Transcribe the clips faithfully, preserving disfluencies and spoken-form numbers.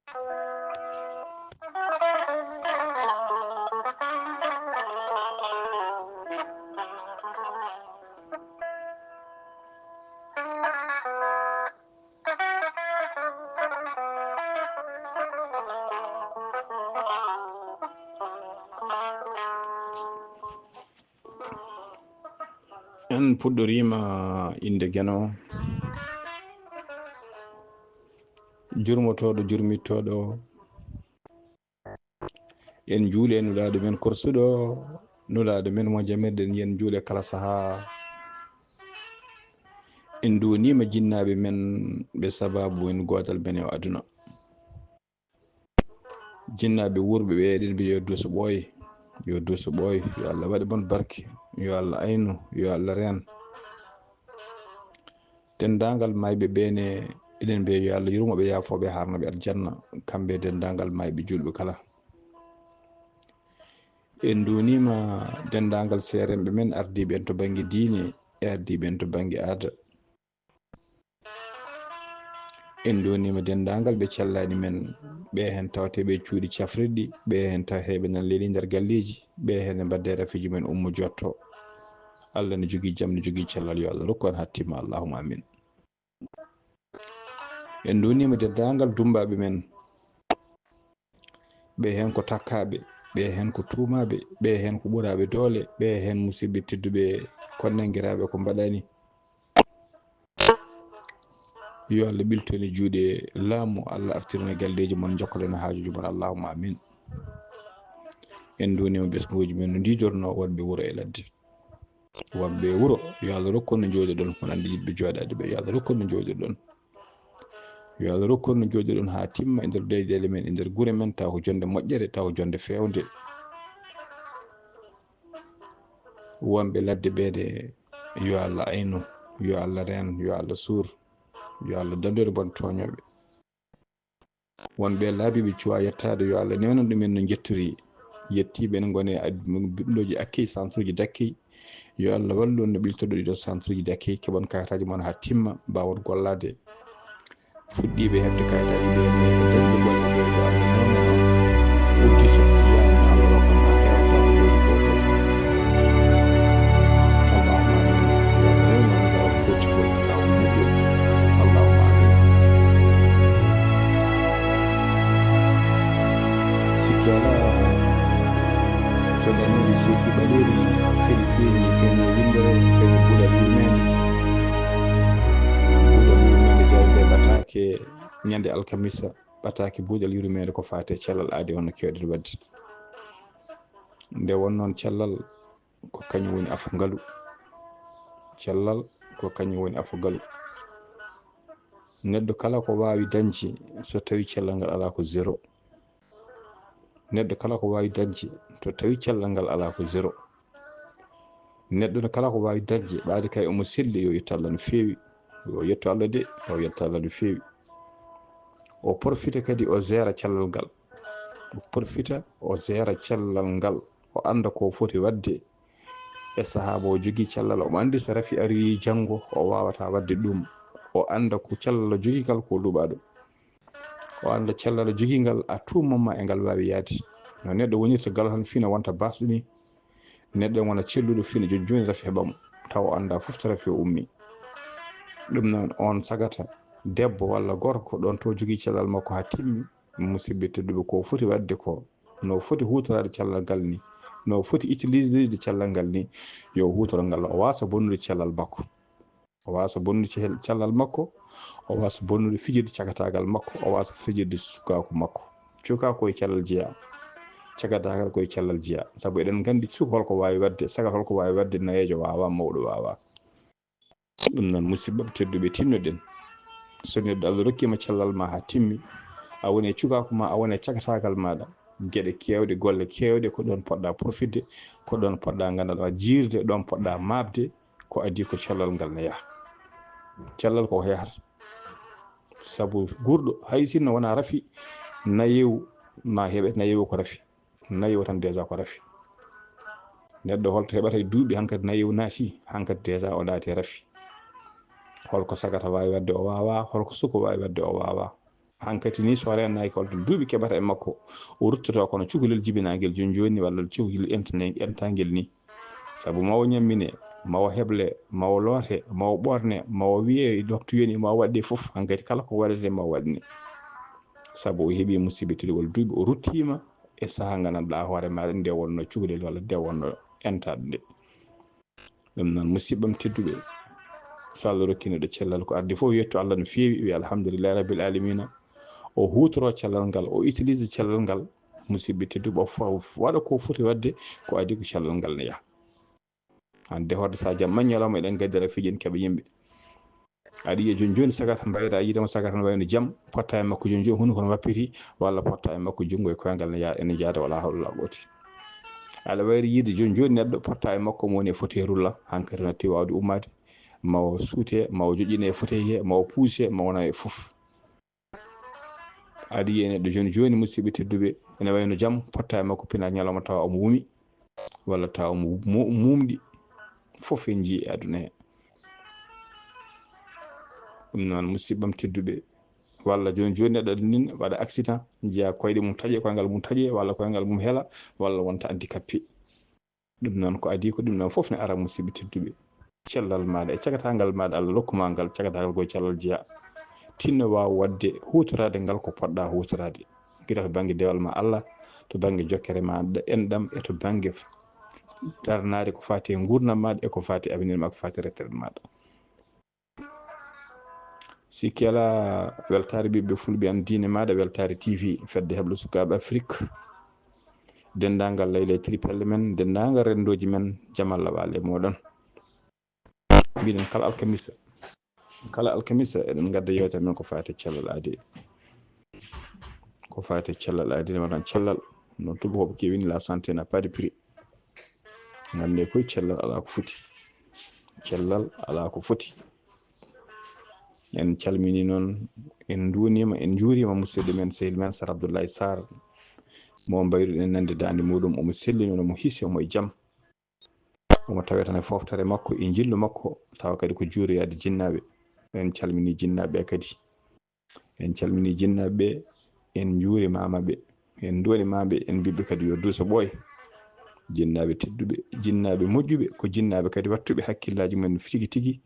En puɗɗoriima innde Geno, jurmotooɗo, jurmittooɗo. En njuule Nulaaɗo men korsuɗo, Nulaaɗo men mo jamirɗen, yen njuule kala sahaa. En nduwaniima jinnaaɓe men ɓe sabaabu men gootal men e aduna. Jinnaaɓe wuurɓe ɓe, eɗen mbiya yo duuso ɓooy, yo duuso ɓooy, yo Allah waɗ e mon barke, yo Allah aynu, yo Allah reen. Denndaangal maayɓe ɓe ne, eɗen mbiya yo Allah yurmo ɓe, yaafo ɓe, haarno ɓe aljanna, kamɓe e denndaangal maayɓe juulɓe kala. En nduwaniima denndaangal seeremɓe men, ardiiɓe en to bannge diine e ardiiɓe en to bannge aada. En nduwaniima denndaangal ɓe cellani men, ɓe heen tawetee ɓe cuuɗi cafrirɗi, ɓe heen tawetee ɓe nan leeli nder galleeji, ɓe heen ɓe mbaɗde rafiiji men ummo jotto. Allah ne jogii jam, ne jogii cellal, yo Allah rokku en haa timma, allahumma amin. En nduwaniima denndaangal dummbaaɓe men, ɓe heen ko takkaaɓe, ɓe heen ko tuumaaɓe, ɓe heen ko ɓuraaɓe doole, ɓe heen musidɓe tedduɓe, ko nanngiraaɓe ko mbaɗani. Yo Allah ɓilto en e juuɗe laamu, Allah artirana galleeji mon, jokkoɗen haajuuji mon, allahumma amin. En nduwaniima ɓesnguuji men no ndiidornoo wonɓe wuro e ladde. Wonɓe wuro, yo Allah rokku on no njooɗiɗon, on anndi yiɗɓe jooɗaade ɓe, yo Allah rokku on no njooɗiɗon. Yo Allah rokku on no njooɗiɗon haa timma e nder leyɗeele men, e nder gure men, taw ko jonnde moƴƴere, taw ko jonnde feewnde. Wonɓe ladde ɓe de, yo Allah aynu, yo Allah reen, yo Allah suur, yo Allah dandu en bon tooñooɓe. Wonɓe laabi ɓe cuwa yettaade, yo Allah newnan ɗumen no njettori. Yettiiɓe ne ngone ad-, bimɗooji accueil, centre uji d'accueil. Yo Allah wallu on no ɓiltoɗo ɗiɗo centre uji d'accueil, keɓon kayitaaji mon haa timma, mbaawon gollaade. Fuɗɗiiɓe heɓde kayitaaji ɓe ne, e dañɓe golle ɓe, yo Allah newnan on. Uddito, yo Allah rokku on haa heewa golle gooto. Allahumma amin. Yo Allah rewnu on, yo Allah hoccu koye laawol moƴƴol. Allahumma amin. Sikki alaa, so ɗanniiji Seydi Ɓaleeri feni, feeñi, feeñi winndere, feeñi buuɗal yurmeende. Buuɗal yurmeende jawle ɓataake ñande alkamisa, ɓataake buuɗal yurmeende ko faati e cellal aadi, hono keewɗen waɗde. Nde won noon cellal ko kañum woni afo ngalu. Cellal ko kañum woni afo ngalu. Neɗɗo kala ko waawi dañde, so tawi cellal ngal alaa ko zéro. Neɗɗo kala ko waawi dañde, so tawi cellal ngal alaa ko zéro. Neɗɗo ne kala ko waawi dañde, ɓaade kay omo selli, yo yetto Allah no feewi. Yo yetto Allah de, yo yetto Allah no feewi. O profita kadi o jeera cellal ngal. O profita o jeera cellal ngal. O annda ko foti waɗde. E sahaa mo o jogii cellal, omo anndi so rafi aroyi janngo, o waawataa waɗde ɗum. O annda ko cellal o jogii ngal ko luɓaaɗo. O annda cellal o jogii ngal, à tout moment e ngal waawi yahde. No neɗɗo wonirta ngal tan fina wonta baasɗo ni. Neɗɗo wona celluɗo fina jooni jooni rafi heɓa mo. Tawa o annda fof to rafi o ummi. Ɗum noon, on sagata, debbo walla gorko, ɗon to jogii cellal makko haa timmi. Musidɓe tedduɓe, ko foti waɗde ko, no foti huutoraade cellal ngal ni, no foti utilisede cellal ngal ni, yo huutoro ngal, o waasa bonnude cellal makko. O waasa bonnude cel-, cellal makko, o waasa bonnude fijirde cagataagal makko, o waasa fijirde cukaaku makko. Cukaaku ko e cellal jeyaa, cagataagal ko e cellal jeyaa. Sabu eɗen nganndi suka holko waawi waɗde, sagat holko waawi waɗde, nayeejo waawaa, mawɗo waawaa. Ɗum noon, musidɓe tedduɓe, tinnoɗen. So neɗɗo Allah rokkiima cellal ma haa timmi, a woni e cukaaku ma, a woni e cagataagal maaɗa. Geɗe keewɗe, golle keewɗe, ko ɗoon poɗɗa profitde, ko ɗoon poɗɗa nganndanɗaa jiirde, ɗoon poɗɗa maapde, ko adii ko cellal ngal ne yaha. Cellal ko yahata. Sabu guurɗo, hay sinno wonaa rafi, nayewu ma heɓe, nayewu ko rafi. Nayi o tan déjà ko rafi. Neɗɗo holto heɓata e duuɓi hankadi nayi o naati, hankadi déjà o laati rafi. Holko sagata waawi waɗde o waawaa, holko suko waawi waɗde o waawaa. Hankati ni so reenaaki holto duuɓi keɓata e makko, o ruttoto kono cukalel jibinaangel jooni jooni walla cukalel entane-, entangel ni. Sabu ma o ñammine, ma o heble, ma o loote, ma o ɓorne, ma o wiye waktu yoni, ma o waɗde fof, hankati kala ko waɗete ma o waɗne. Sabu o heɓi musiɓɓe tedduɓe walla duuɓi, o ruttiima e sahaa nganndanɗaa hoore maaɗa nde wonno cukalel walla nde wonno entaade nde. Ɗum noon, musiɓɓam tedduɓe, so Allah rokki neɗɗo cellal, ko addi fof yetto Allah no feewi, wiya alhamdulillahi rabbil alamina. O huutoro cellal ngal, o utilise cellal ngal, musiɓɓe tedduɓe, o fo-, waɗa ko foti waɗde, ko adii ko cellal ngal ne yaha. Hannde hoorde so a jam ma ñalawma eɗen gaddira fiiji en keɓa yimɓe. Aɗa yiya jooni jooni sagat mbayra a yiidama sagat ne wayno jam, potta e makko jooni jooni hunuko no wappiti, walla potta e makko junngo e koyngal ne ya-, ene jaada wala hawla wala quwwata. Aɗa wayri yiide jooni jooni neɗɗo potta e makko mo woni e fauteuil roulant, hankadi no tewi wawde ummaade, ma o suute, ma o joƴƴine e fauteuil he, ma o puuse, ma wona e fof. Aɗa yiya neɗɗo jooni jooni, musiɓɓe tedduɓe, ene wayno jam, potta e makko pina ñalawma tawa omo wumi, walla tawa omo mu-, muumɗi, fof en njii e aduna he. Ɗum noon, musiɓɓam tedduɓe, walla jooni jooni neɗɗo nin waɗa accident, njiya koyɗe mum taƴe, koyngal mum taƴe, walla koyngal mum hela, walla wonta handicapé. Ɗum noon ko adii ko ɗum noon fof ne ara, musiɓɓe tedduɓe. Cellal maaɗa e cagatangal maaɗa Allah rokku ma ngal, cagatangal ko e cellal jeya. Tinno waaw waɗde huutoraade ngal ko poɗɗa huutoraade. Gila to bannge dewal ma Allah, to bannge jokkere ma enɗam, e to bannge darnaade ko faati e nguurndam maaɗa, e ko faati e avenir ma, ko faati e retraite maaɗa. Sikki alaa, weltaare ɓiɓɓe fulɓe am, diine maaɗa, weltaare T V, fedde heɓlo sukaaɓe Afrik, denndaangal layle triple men, denndaangal renndooji men, jam Allah waal e mooɗon. Mbiɗen kala alkamisa, kala alkamisa eɗen ngadda yeewtere men ko faati e cellal aadi. Ko faati e cellal aadi, ne wonaa cellal. No tubakooɓe keewini, la santé n'a pas de prix. Ngannde koye cellal alaa ko foti. Cellal alaa ko foti. En calmini noon, en nduwaniima, en njuuriima musidɗo men, sehil men, Sar Abdoulaye Sarr, mo mbayruɗen nande daande muɗum, omo selli noon, omo hisi, omo e jam. Omo tawee tan e fooftere makko, e njillu makko, tawa kadi ko juuroyaade jinnaaɓe. En calmini jinnaaɓe kadi. En calmini jinnaaɓe ɓe, en njuurimaama ɓe, en nduwanimaa ɓe, en mbiɓe kadi yo duuso ɓooy. Jinnaaɓe tedduɓe, jinnaaɓe moƴƴuɓe, ko jinnaaɓe kadi wattuɓe hakkillaaji mumen tigi tigi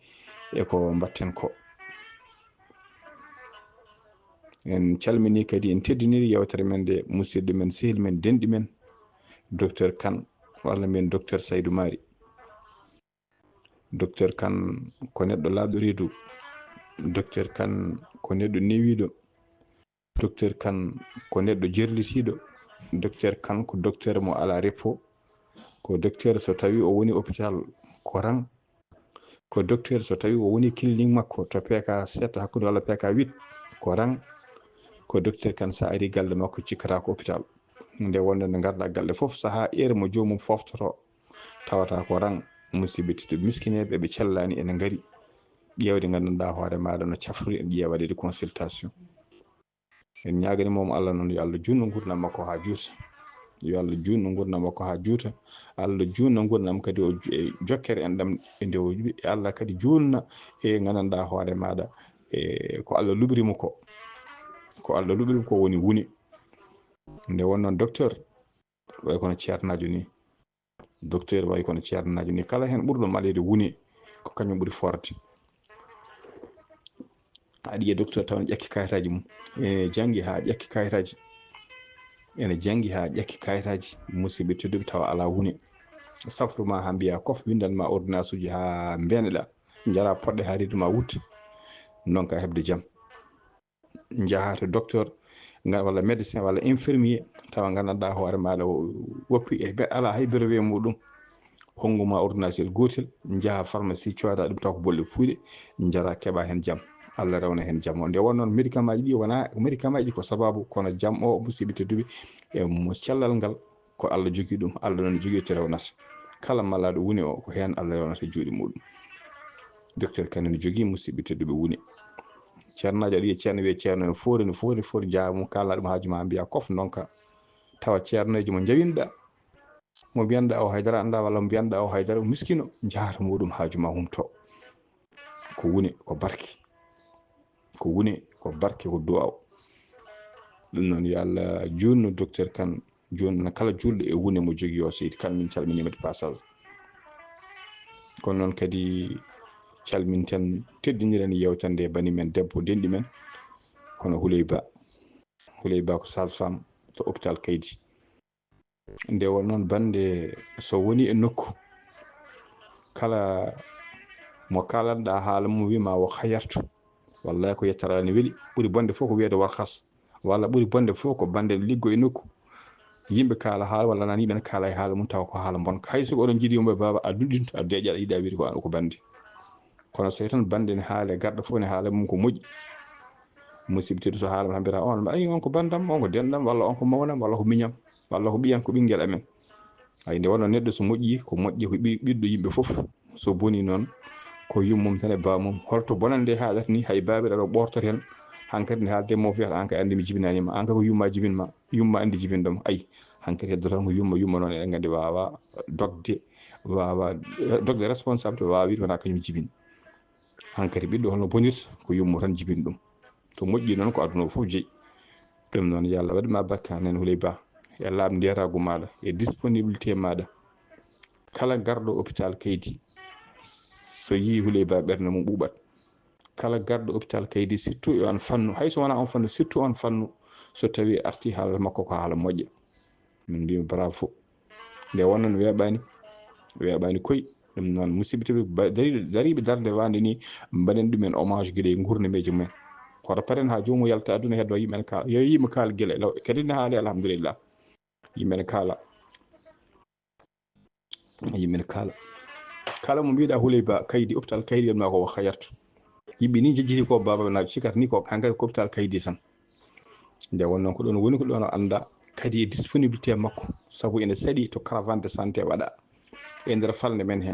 e ko mbaɗten ko. En calmini kadi, en teddiniri yeewtere men nde, musidɗo men, sehil men, denɗi men, Docteur Kane, walla mbiyen Docteur Saydou Mari. Docteur Kane ko neɗɗo laaɓɗo reedu. Docteur Kane ko neɗɗo newiiɗo. Docteur Kane ko neɗɗo jerlitiiɗo. Docteur Kane ko docteur mo alaa repos. Ko docteur so tawii o woni hôpital ko rang. Ko docteur so tawii o woni clinique makko to P K sept hakkunde walla P K huit ko rang. Ko docteur Kane so a arii galle makko cikkata ko hôpital. Nde wonde nde ngarɗaa galle fof, sahaa heure mo joomum foftotoo, tawata ko rang. Musiɓɓe tedduɓe, miskineeɓe ɓe cellaani ene ngari ƴeewde nganndanɗaa hoore maaɗa no cafrori, en ƴeewa waɗeede consultation. En ñaaganii mo Allah noon yo Allah juutnu nguurndam makko haa juuta. Yo Allah juutnu nguurndam makko haa juuta. Allah juutna nguurndam kadi o ju-, e jokkere enɗam e nde o wi-, Allah kadi juutna e nganndanɗaa hoore maaɗa e ko Allah luɓiri mo ko. Ko Allah luɓiri mo ko woni wune. Nde won noon docteur, way kono ceernaajo ni. Docteur way kono ceernaajo ni. Kala heen ɓurɗo maleede wune, ko kañum ɓuri foorde. Aɗa yiya docteur taw ne ƴakki kayitaaji mum. Ene janngi haa ƴakki kayitaaji. Ene janngi haa ƴakki kayitaaji. Musiɓɓe tedduɓe tawa alaa wune. Safru ma haa mbiya kof, winndan ma ordonnance uji haa mbeeneɗaa. Njara poɗɗe haa reedu ma wutta. Ndonka heɓde jam. Njaha to docteur, nga-, walla médecin, walla infirmier, tawa nganndanɗaa hoore maaɗa o woppi e be-, alaa hay brevet muɗum. Honngu ma ordonnance gootel, njaha pharmacie, cooda ɗum, taw ko bolle puuyɗe, njara, keɓa heen jam. Allah rewna heen jam o. Nde won noon, médicament ji ɗi wonaa médicament ji ko sababu, kono jam o, musiɓɓe tedduɓe, e mo cellal ngal, ko Allah jogii ɗum, Allah noon jogii to rewnata. Kala malaaɗo wune o, ko heen Allah rewnata juuɗe muɗum. Docteur Kane ne jogii musiɓɓe tedduɓe wune. Ceernaajo aɗa wiya ceerno, wiya ceerno ne foori, ne foori, foori, njaha mum kaala ɗum haaju ma, mbiya kof ndonka. Tawa ceernooji mo njawinɗa, mo mbiyanɗa o haydara annda, walla mo mbiyanɗa o haydara, miskino, njaha to muɗum haaju ma humto. Ko wune, ko barke. Ko wune, ko barke, ko duwaaw. Ɗum noon, yo Allah juutnu docteur Kane, juutna kala juulɗo e wune mo jogii o, seydi Kane, min calminiima de passage. Kono noon kadi calminten, teddiniren yeewtere nde bani men debbo, denɗi men, hono Houleye Ba. Houleye Ba ko sage-femme to hôpital Kaydi. Nde won noon, bannde, so woni e nokku, kala mo kaalanɗaa haala mum, wii ma o hayartu. Wallahi, ko yettara ne weli. Ɓuri bonde fof ko wiyeede warkas, walla ɓuri bonde fof ko bannde liggo e nokku. Yimɓe kaala haala, walla nan yimɓe ne kaala e haala mum, tawa ko haala bonka. Hay so ko oɗon njiɗi yumɓe baaba, a duɗinto, a deeƴa, aɗa yiɗa wiide ko an ko bannde. Kono so tan bannde ne haale, garɗo fof ne haala mum ko moƴƴi. Musidɓe tedduɓe, so haala ma tan mbiyata, "On, ayi, on ko banndam, on ko denɗam, walla on ko mawnam, walla ko miñam, walla ko ɓiyam, ko ɓinngel amen." Ayi, nde wonno neɗɗo so moƴƴi, ko moƴƴi, ko ɓi-, ɓiɗɗo yimɓe fof. So boni noon, ko yummum tan e baamum. Holto bonande haaɗata ni, hay baabiraaɗo ɓoortoto heen, hankadi nde haalde mo fiyata, "An kay anndi mi jibinaani ma, an kay ko yumma jibin ma, yumma anndi jibinɗo ma." Ayi, hankadi heddoto tan ko yumma, yumma noon eɗen nganndi waawa dogde, waawa, eh, dogde responsable, waawa wiide wonaa kañum jibini. Hankadi ɓiɗɗo holno bonirta, ko yumma tan jibini ɗum. To moƴƴi noon, ko aduna o fof jeyi. Ɗum noon, yo Allah waɗ ma barke, nene Houleye Ba, e laaɓndeeraagu maaɗa, e disponibilité maaɗa. Kala garɗo hôpital Kaydi, so yii Houleye Ba, ɓernde mum ɓuuɓat. Kala garɗo hôpital Kaydi, surtout e on fannu, hay so wonaa on fannu, surtout on fannu, so tawii arti, haala makko ko haala moƴƴa. Min mbiyii bravo. Nde wonno no weeɓaani, weeɓaani koy. Ɗum noon, musidɓe tedduɓe, ba-, dariiɓe, dariiɓe darnde waande ni, mbaɗen ɗumen hommage gila e nguurnameeji mumen. Koto paren haa joomum yalta aduna, heddo yimɓe ne kaala. Yo yimɓe kaala gila e law. Kadi ne haali, alhamdulillah. Yimɓe ne kaala. Yimɓe ne kaala. Kala mo mbiɗa Houleye Ba Kaydi, hôpital Kaydi, ma ko o hayartu. Yimɓe ni jejjiti ko baaba na cikata ni ko hankadi ko hôpital Kaydi tan. Nde wonno ko ɗon woni, ko ɗon o annda kadi e disponibilité makko, sabu ene saɗi to caravane de santé waɗa e nder falnde men he.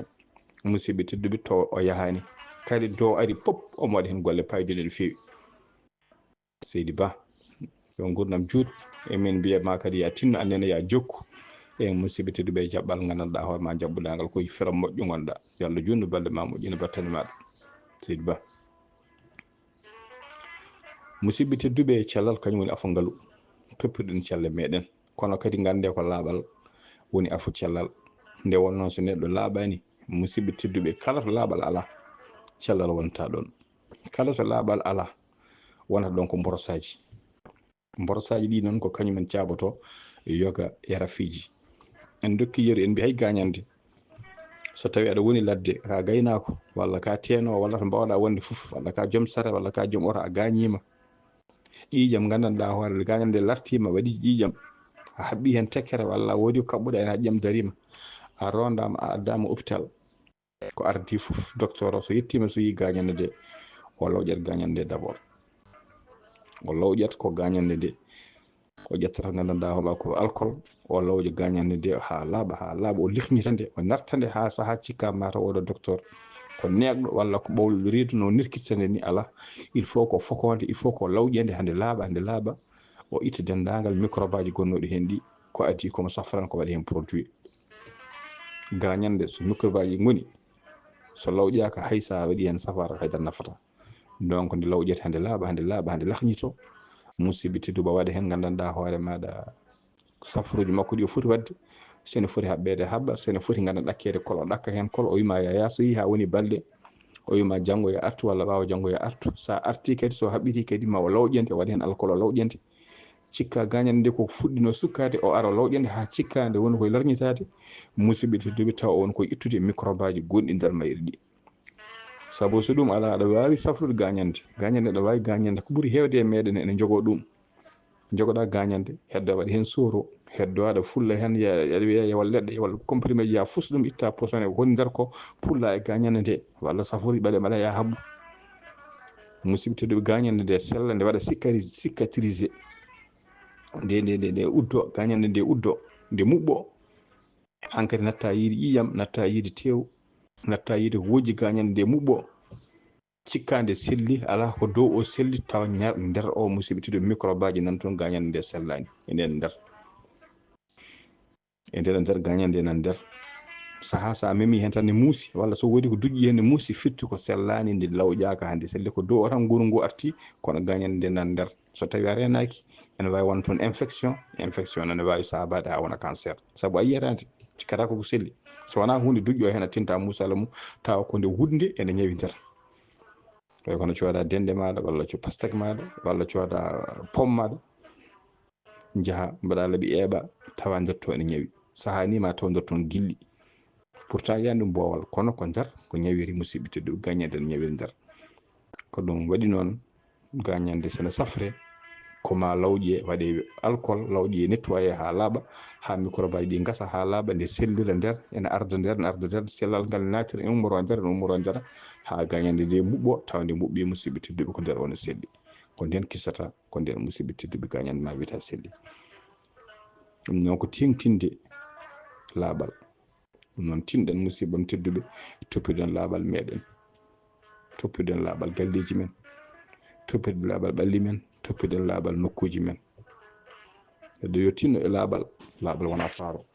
Musidɓe tedduɓe, to o yahani, kadi to o ari pop, omo waɗi heen golle payduɗe no feewi. Seydi Ba, yo nguurndam juut. E min mbiya ma kadi, ya tinno, annene ya jokku. E musidɓe tedduɓe, jaɓɓal nganndanɗaa hoore ma, jaɓɓuɗaa ngal, ko e fero moƴƴo ngonɗaa. Yo Allah juutnu balɗe ma, moƴƴina battane maaɗa, Seydi Ba. Musidɓe tedduɓe, cellal kañum woni afo ngalu. Toppirɗen celle meɗen. Kono kadi ngannde ko laaɓal woni afo cellal. Nde wonno so neɗɗo laaɓaani, musidɓe tedduɓe, kala to laaɓal alaa, cellal wonta ɗon. Kala to laaɓal alaa, wonata ɗon ko mborosaaji. Mborosaaji ɗi noon ko kañum en caaboto yoga e rafiiji. En dokki yeru, en mbi hay gaañande. So tawii aɗa woni ladde, ka gaynaako, walla ka teenoowo, walla to mbaawɗaa wonde fof, walla ka joom sare, walla ka joom oto, a gaañiima. Ƴiiƴam nganndanɗaa hoore nde gaañande lartiima, waɗi ƴiiƴam, a haɓɓi heen tekkere, walla a woodi ko kaɓɓuɗaa heen, haa ƴiiƴam dariima, a rondaama, a addaama hôpital. Ko ardii fof, docteur o so yettiima, so yii gaañande nde, o lawƴat gaañande nde d'abord. O lawƴat ko gaañande nde. O ƴettata nganndanɗaa hoɓa ko alcool, o lawƴa gaañande nde haa laaɓa, haa laaɓa, o lihñita nde, o narta nde haa sahaa cikka mataw oɗo docteur ko neeɓɗo walla ko ɓawluɗo reedu no nirkirta nde ni, alaa. Il faut ko fokoonde, il faut ko lawƴande haa nde laaɓa, haa nde laaɓa. O itta denndaangal microbeaji gonnooɗi heen ɗi, ko adii ko mo safaran ko waɗi heen produit. Gaañande so microbeaji ngoni, so lawƴaaka hay so a waɗi heen safaara haydara nafata. Donc nde lawƴete haa nde laaɓa, haa nde laaɓa, haa nde lahñito. Musidɓe tedduɓe, waɗa heen nganndanɗaa hoore maaɗa safaruuji makko ɗi o foti waɗde. So ene foti haɓɓeede haɓɓa, so ene foti nganndan ɗakkeede kol o ɗakka heen kol, o wima yaya so yii haa woni balɗe, o wima janngo yo artu walla ɓaawo janngo yo artu. So a artii kadi, so haɓɓitii kadi ma o lawƴante, o waɗa heen alcool o lawƴante. Cikka gaañande nde ko fuɗɗino sukkaade, o ara o lawƴande haa cikka nde woni koye larñitaade. Musidɓe tedduɓe, tawa o woni koye ittude microbeaji gonɗi nder mayri ɗi. Sabu so ɗum alaa, aɗa waawi safrude gaañande. Gaañande, aɗa waawi gaañande. Ko ɓuri heewde e meɗen ene njogoo ɗum. Njogoɗaa gaañande, heddo waɗa heen sooro, heddo waɗa fulla heen, ya-, ya-, ya-, yawal leɗɗe, yawal comprimé, ya fus ɗum, itta poison e woni nder ko, pulla e gaañande nde, walla safori ɓaɗe mbaɗa ya haɓɓu. Musidɓe tedduɓe, gaañande nde sella, nde waɗa cicatri-, cicatrisé. Nde, nde, nde, nde uddo, gaañande nde uddo, nde muɓɓo. Hankadi natta yiide ƴiiƴam, natta yiide teew, natta yiide ko wojji, gaañande nde muɓɓo. Cikka nde selli, alaa ko dow o selli, tawa ñar-, nder o, musidɓe tedduɓe, microbeaji nan toon, gaañande nde sellaani e nden nder. E nden nder gaañande nde nan nder. Sahaa so a memi heen tan ne muusi, walla so woodi ko duƴƴi heen ne muusi, firti ko sellaani, nde lawƴaaka haa nde selli. Ko dow o tan nguru ngu arti, kono gaañande nde nan nder. So tawii a reenaaki, Ene waawi won toon infection, infection ene waawi saabaade haa wona cancer. Sabu a yiyata nde, cikkata ko ko selli. So wonaa huunde duƴƴo heen, a tinta musala mum, tawa ko nde wudnde ene ñawi nder. Tawi kono cooda dende maaɗa, walla co pastek maaɗa, walla cooda pomme maaɗa, njaha mbaɗa laɓi eeɓa, tawa nder to ene ñawi. Sahaa ni ma taw nder toon gilli. Pourtant yiyan ɗum boowal, kono ko nder ko ñawiri, musidɓe tedduɓe, gaññande ene ñawiri nder. Ko ɗum waɗi noon, gaññande sene safre, ko ma lawƴe, waɗe alcool, lawƴe nettoyé haa laaɓa, haa microbe aji ɗi ngasa haa laaɓa, nde sellira nder, ene arda nder, ene arda nder, sellal ngal naatira, ene ummoro nder, ene ummoro nder, haa gaññande nde muɓɓo, tawa nde muɓɓi, musidɓe tedduɓe, ko nder woni selli. Ko ndeen kisata, ko ndeen, musidɓe tedduɓe, gaññande ma wiyata selli. Ɗum noon ko teeŋtinde laaɓal. Ɗum noon, tinɗen, musidɓe am tedduɓe, toppiɗen laaɓal meɗen, toppiɗen laaɓal galleeji men, toppiɗen laaɓal ɓalli men, toppiɗen laaɓal nokkuuji men. Neɗɗo yo tinno e laaɓal, laaɓal wona faaro.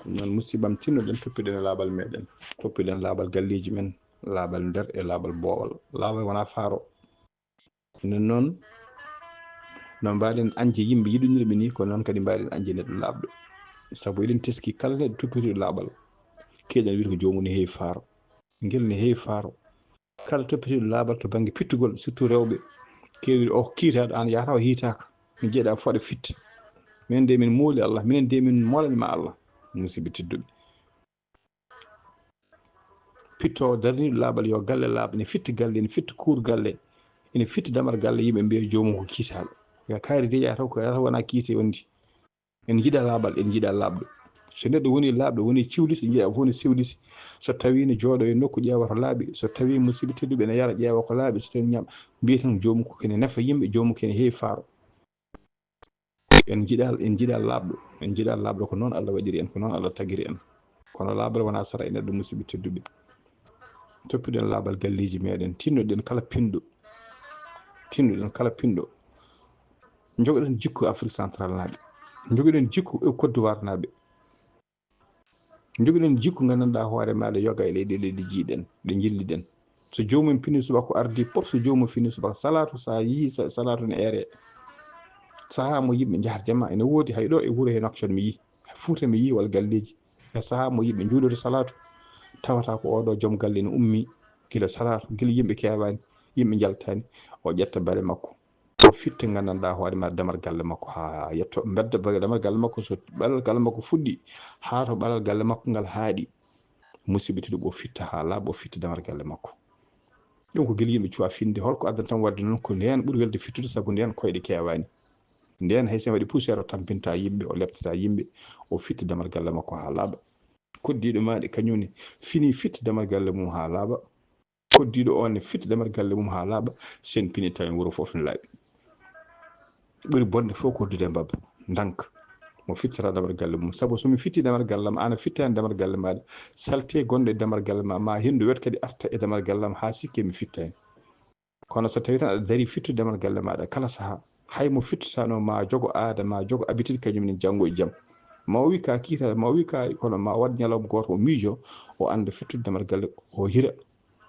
Ɗum noon, musidɓe am, tinnoɗen, toppiɗen e laaɓal meɗen, toppiɗen laaɓal galleeji men, laaɓal nder e laaɓal boowal. Laaɓal wona faaro. Enen noon, no mbaɗen añde yimɓe yiɗundirɓe ni, ko noon kadi mbaɗen añde neɗɗo laaɓɗo. Sabu eɗen teski kala neɗɗo toppitiiɗo laaɓal, keeɗen wiyata ko joomum ne heewi faaro. Ngel ne heewi faaro. Kala toppitiiɗo laaɓal to bannge pittugol, surtout rewɓe, keewi o kiitaɗo, aan yahata o hiitaaka. Min jeeɗa fooɗa fitte. Minen de min mooli Allah, minen de min moolani ma Allah. Musidɓe tedduɓe. Pittoowo daraniiɗo laaɓal yo galle laaɓ, ene fitta galle, ene fitta kuur galle, ene fitta damar galle, yimɓe mbiya joomum ko kiitaaɗo. Ya kaari de yahata ko yahata wona kiite wondi. En njiɗa laaɓal, en njiɗa laaɓɗo. So neɗɗo woni laaɓɗo, woni ciwlis, en njiɗa fof ne ciwlis. So tawi ne jooɗo e nokku ƴeewa to laaɓi, so tawi musidɓe tedduɓe ne yara ƴeewa ko laaɓi, so tawi ñaam, mbiya tan joomum ko kene nafa yimɓe, joomum kene heewi faaro. En njiɗa, en njiɗa laaɓɗo, en njiɗa laaɓɗo, ko noon Allah waɗiri en, ko noon Allah tagiri en. Kono laaɓal wona sara e neɗɗo, musidɓe tedduɓe. Toppiɗen laaɓal galleeji meɗen, tinnoɗen kala pinɗo, tinnoɗen kala pinɗo. Njogoɗen jikku Afrique Central naaɓe, njogoɗen jikku e Côte d'Ivoire naaɓe. Njogoɗen jikku nganndanɗaa hoore maaɗa yoga e leyɗe, leyɗe jiiɗen, ɗe njilliɗen. So joomum fini subaka o ardi, pop so joomum fini subaka salaatu, so a yii sa-, salaatu ne eere. Sahaa mo yimɓe njahata jama, ene woodi hay ɗo e wuro he Nouakchott mi yii, Fuuta mi yii walla galleeji. E sahaa mo yimɓe njuulori salaatu, tawata ko oɗo joom galle ne ummi gila salaatu, gila yimɓe keewaani, yimɓe njaltaani, o ƴetta bale makko. O fitta nganndanɗaa hoore ma damar galle makko haa yetto. Mbedda ba-, damar galle makko, so ɓalal galle makko fuɗɗi, haa to ɓalal galle makko ngal haaɗi, musidɓe tedduɓe, o fitta haa laaɓa, o fitta damar galle makko. Ɗum ko gila yimɓe cuwa finde. Holko addanta tan waɗde noon? Ko ndeen ɓuri welde fittude, sabu ndeen koyɗe keewaani. Ndeen hay so en waɗi poussière, o tampinta yimɓe, o leptata yimɓe, o fitta damar galle makko haa laaɓa. Koddiiɗo maaɗa kañum ne fini fitta damar galle mum haa laaɓa. Koddiiɗo on ne fitta damar galle mum haa laaɓa, sen pini tawi wuro fof ne laaɓi. Ɓuri bonde fof ko hoddude mbabba, ndanka. Mo fittata damar galle mum. Sabu so mi fitti damar galle am, aan a fittaani damar galle maaɗa, salte gonɗo e damar galle ma, ma henndu wet kadi arta e damar galle am haa sikke mi fittaani. Kono so tawi tan aɗa darii fittude damar galle maaɗa kala sahaa, hay mo fittataano ma jogo aada, ma jogo habitude kañum ne janngo e jam. Ma o wi ka kiita, ma o wi ka, kono ma o waɗ ñalawma gooto o miijo, o annda fittude damar galle, o hira.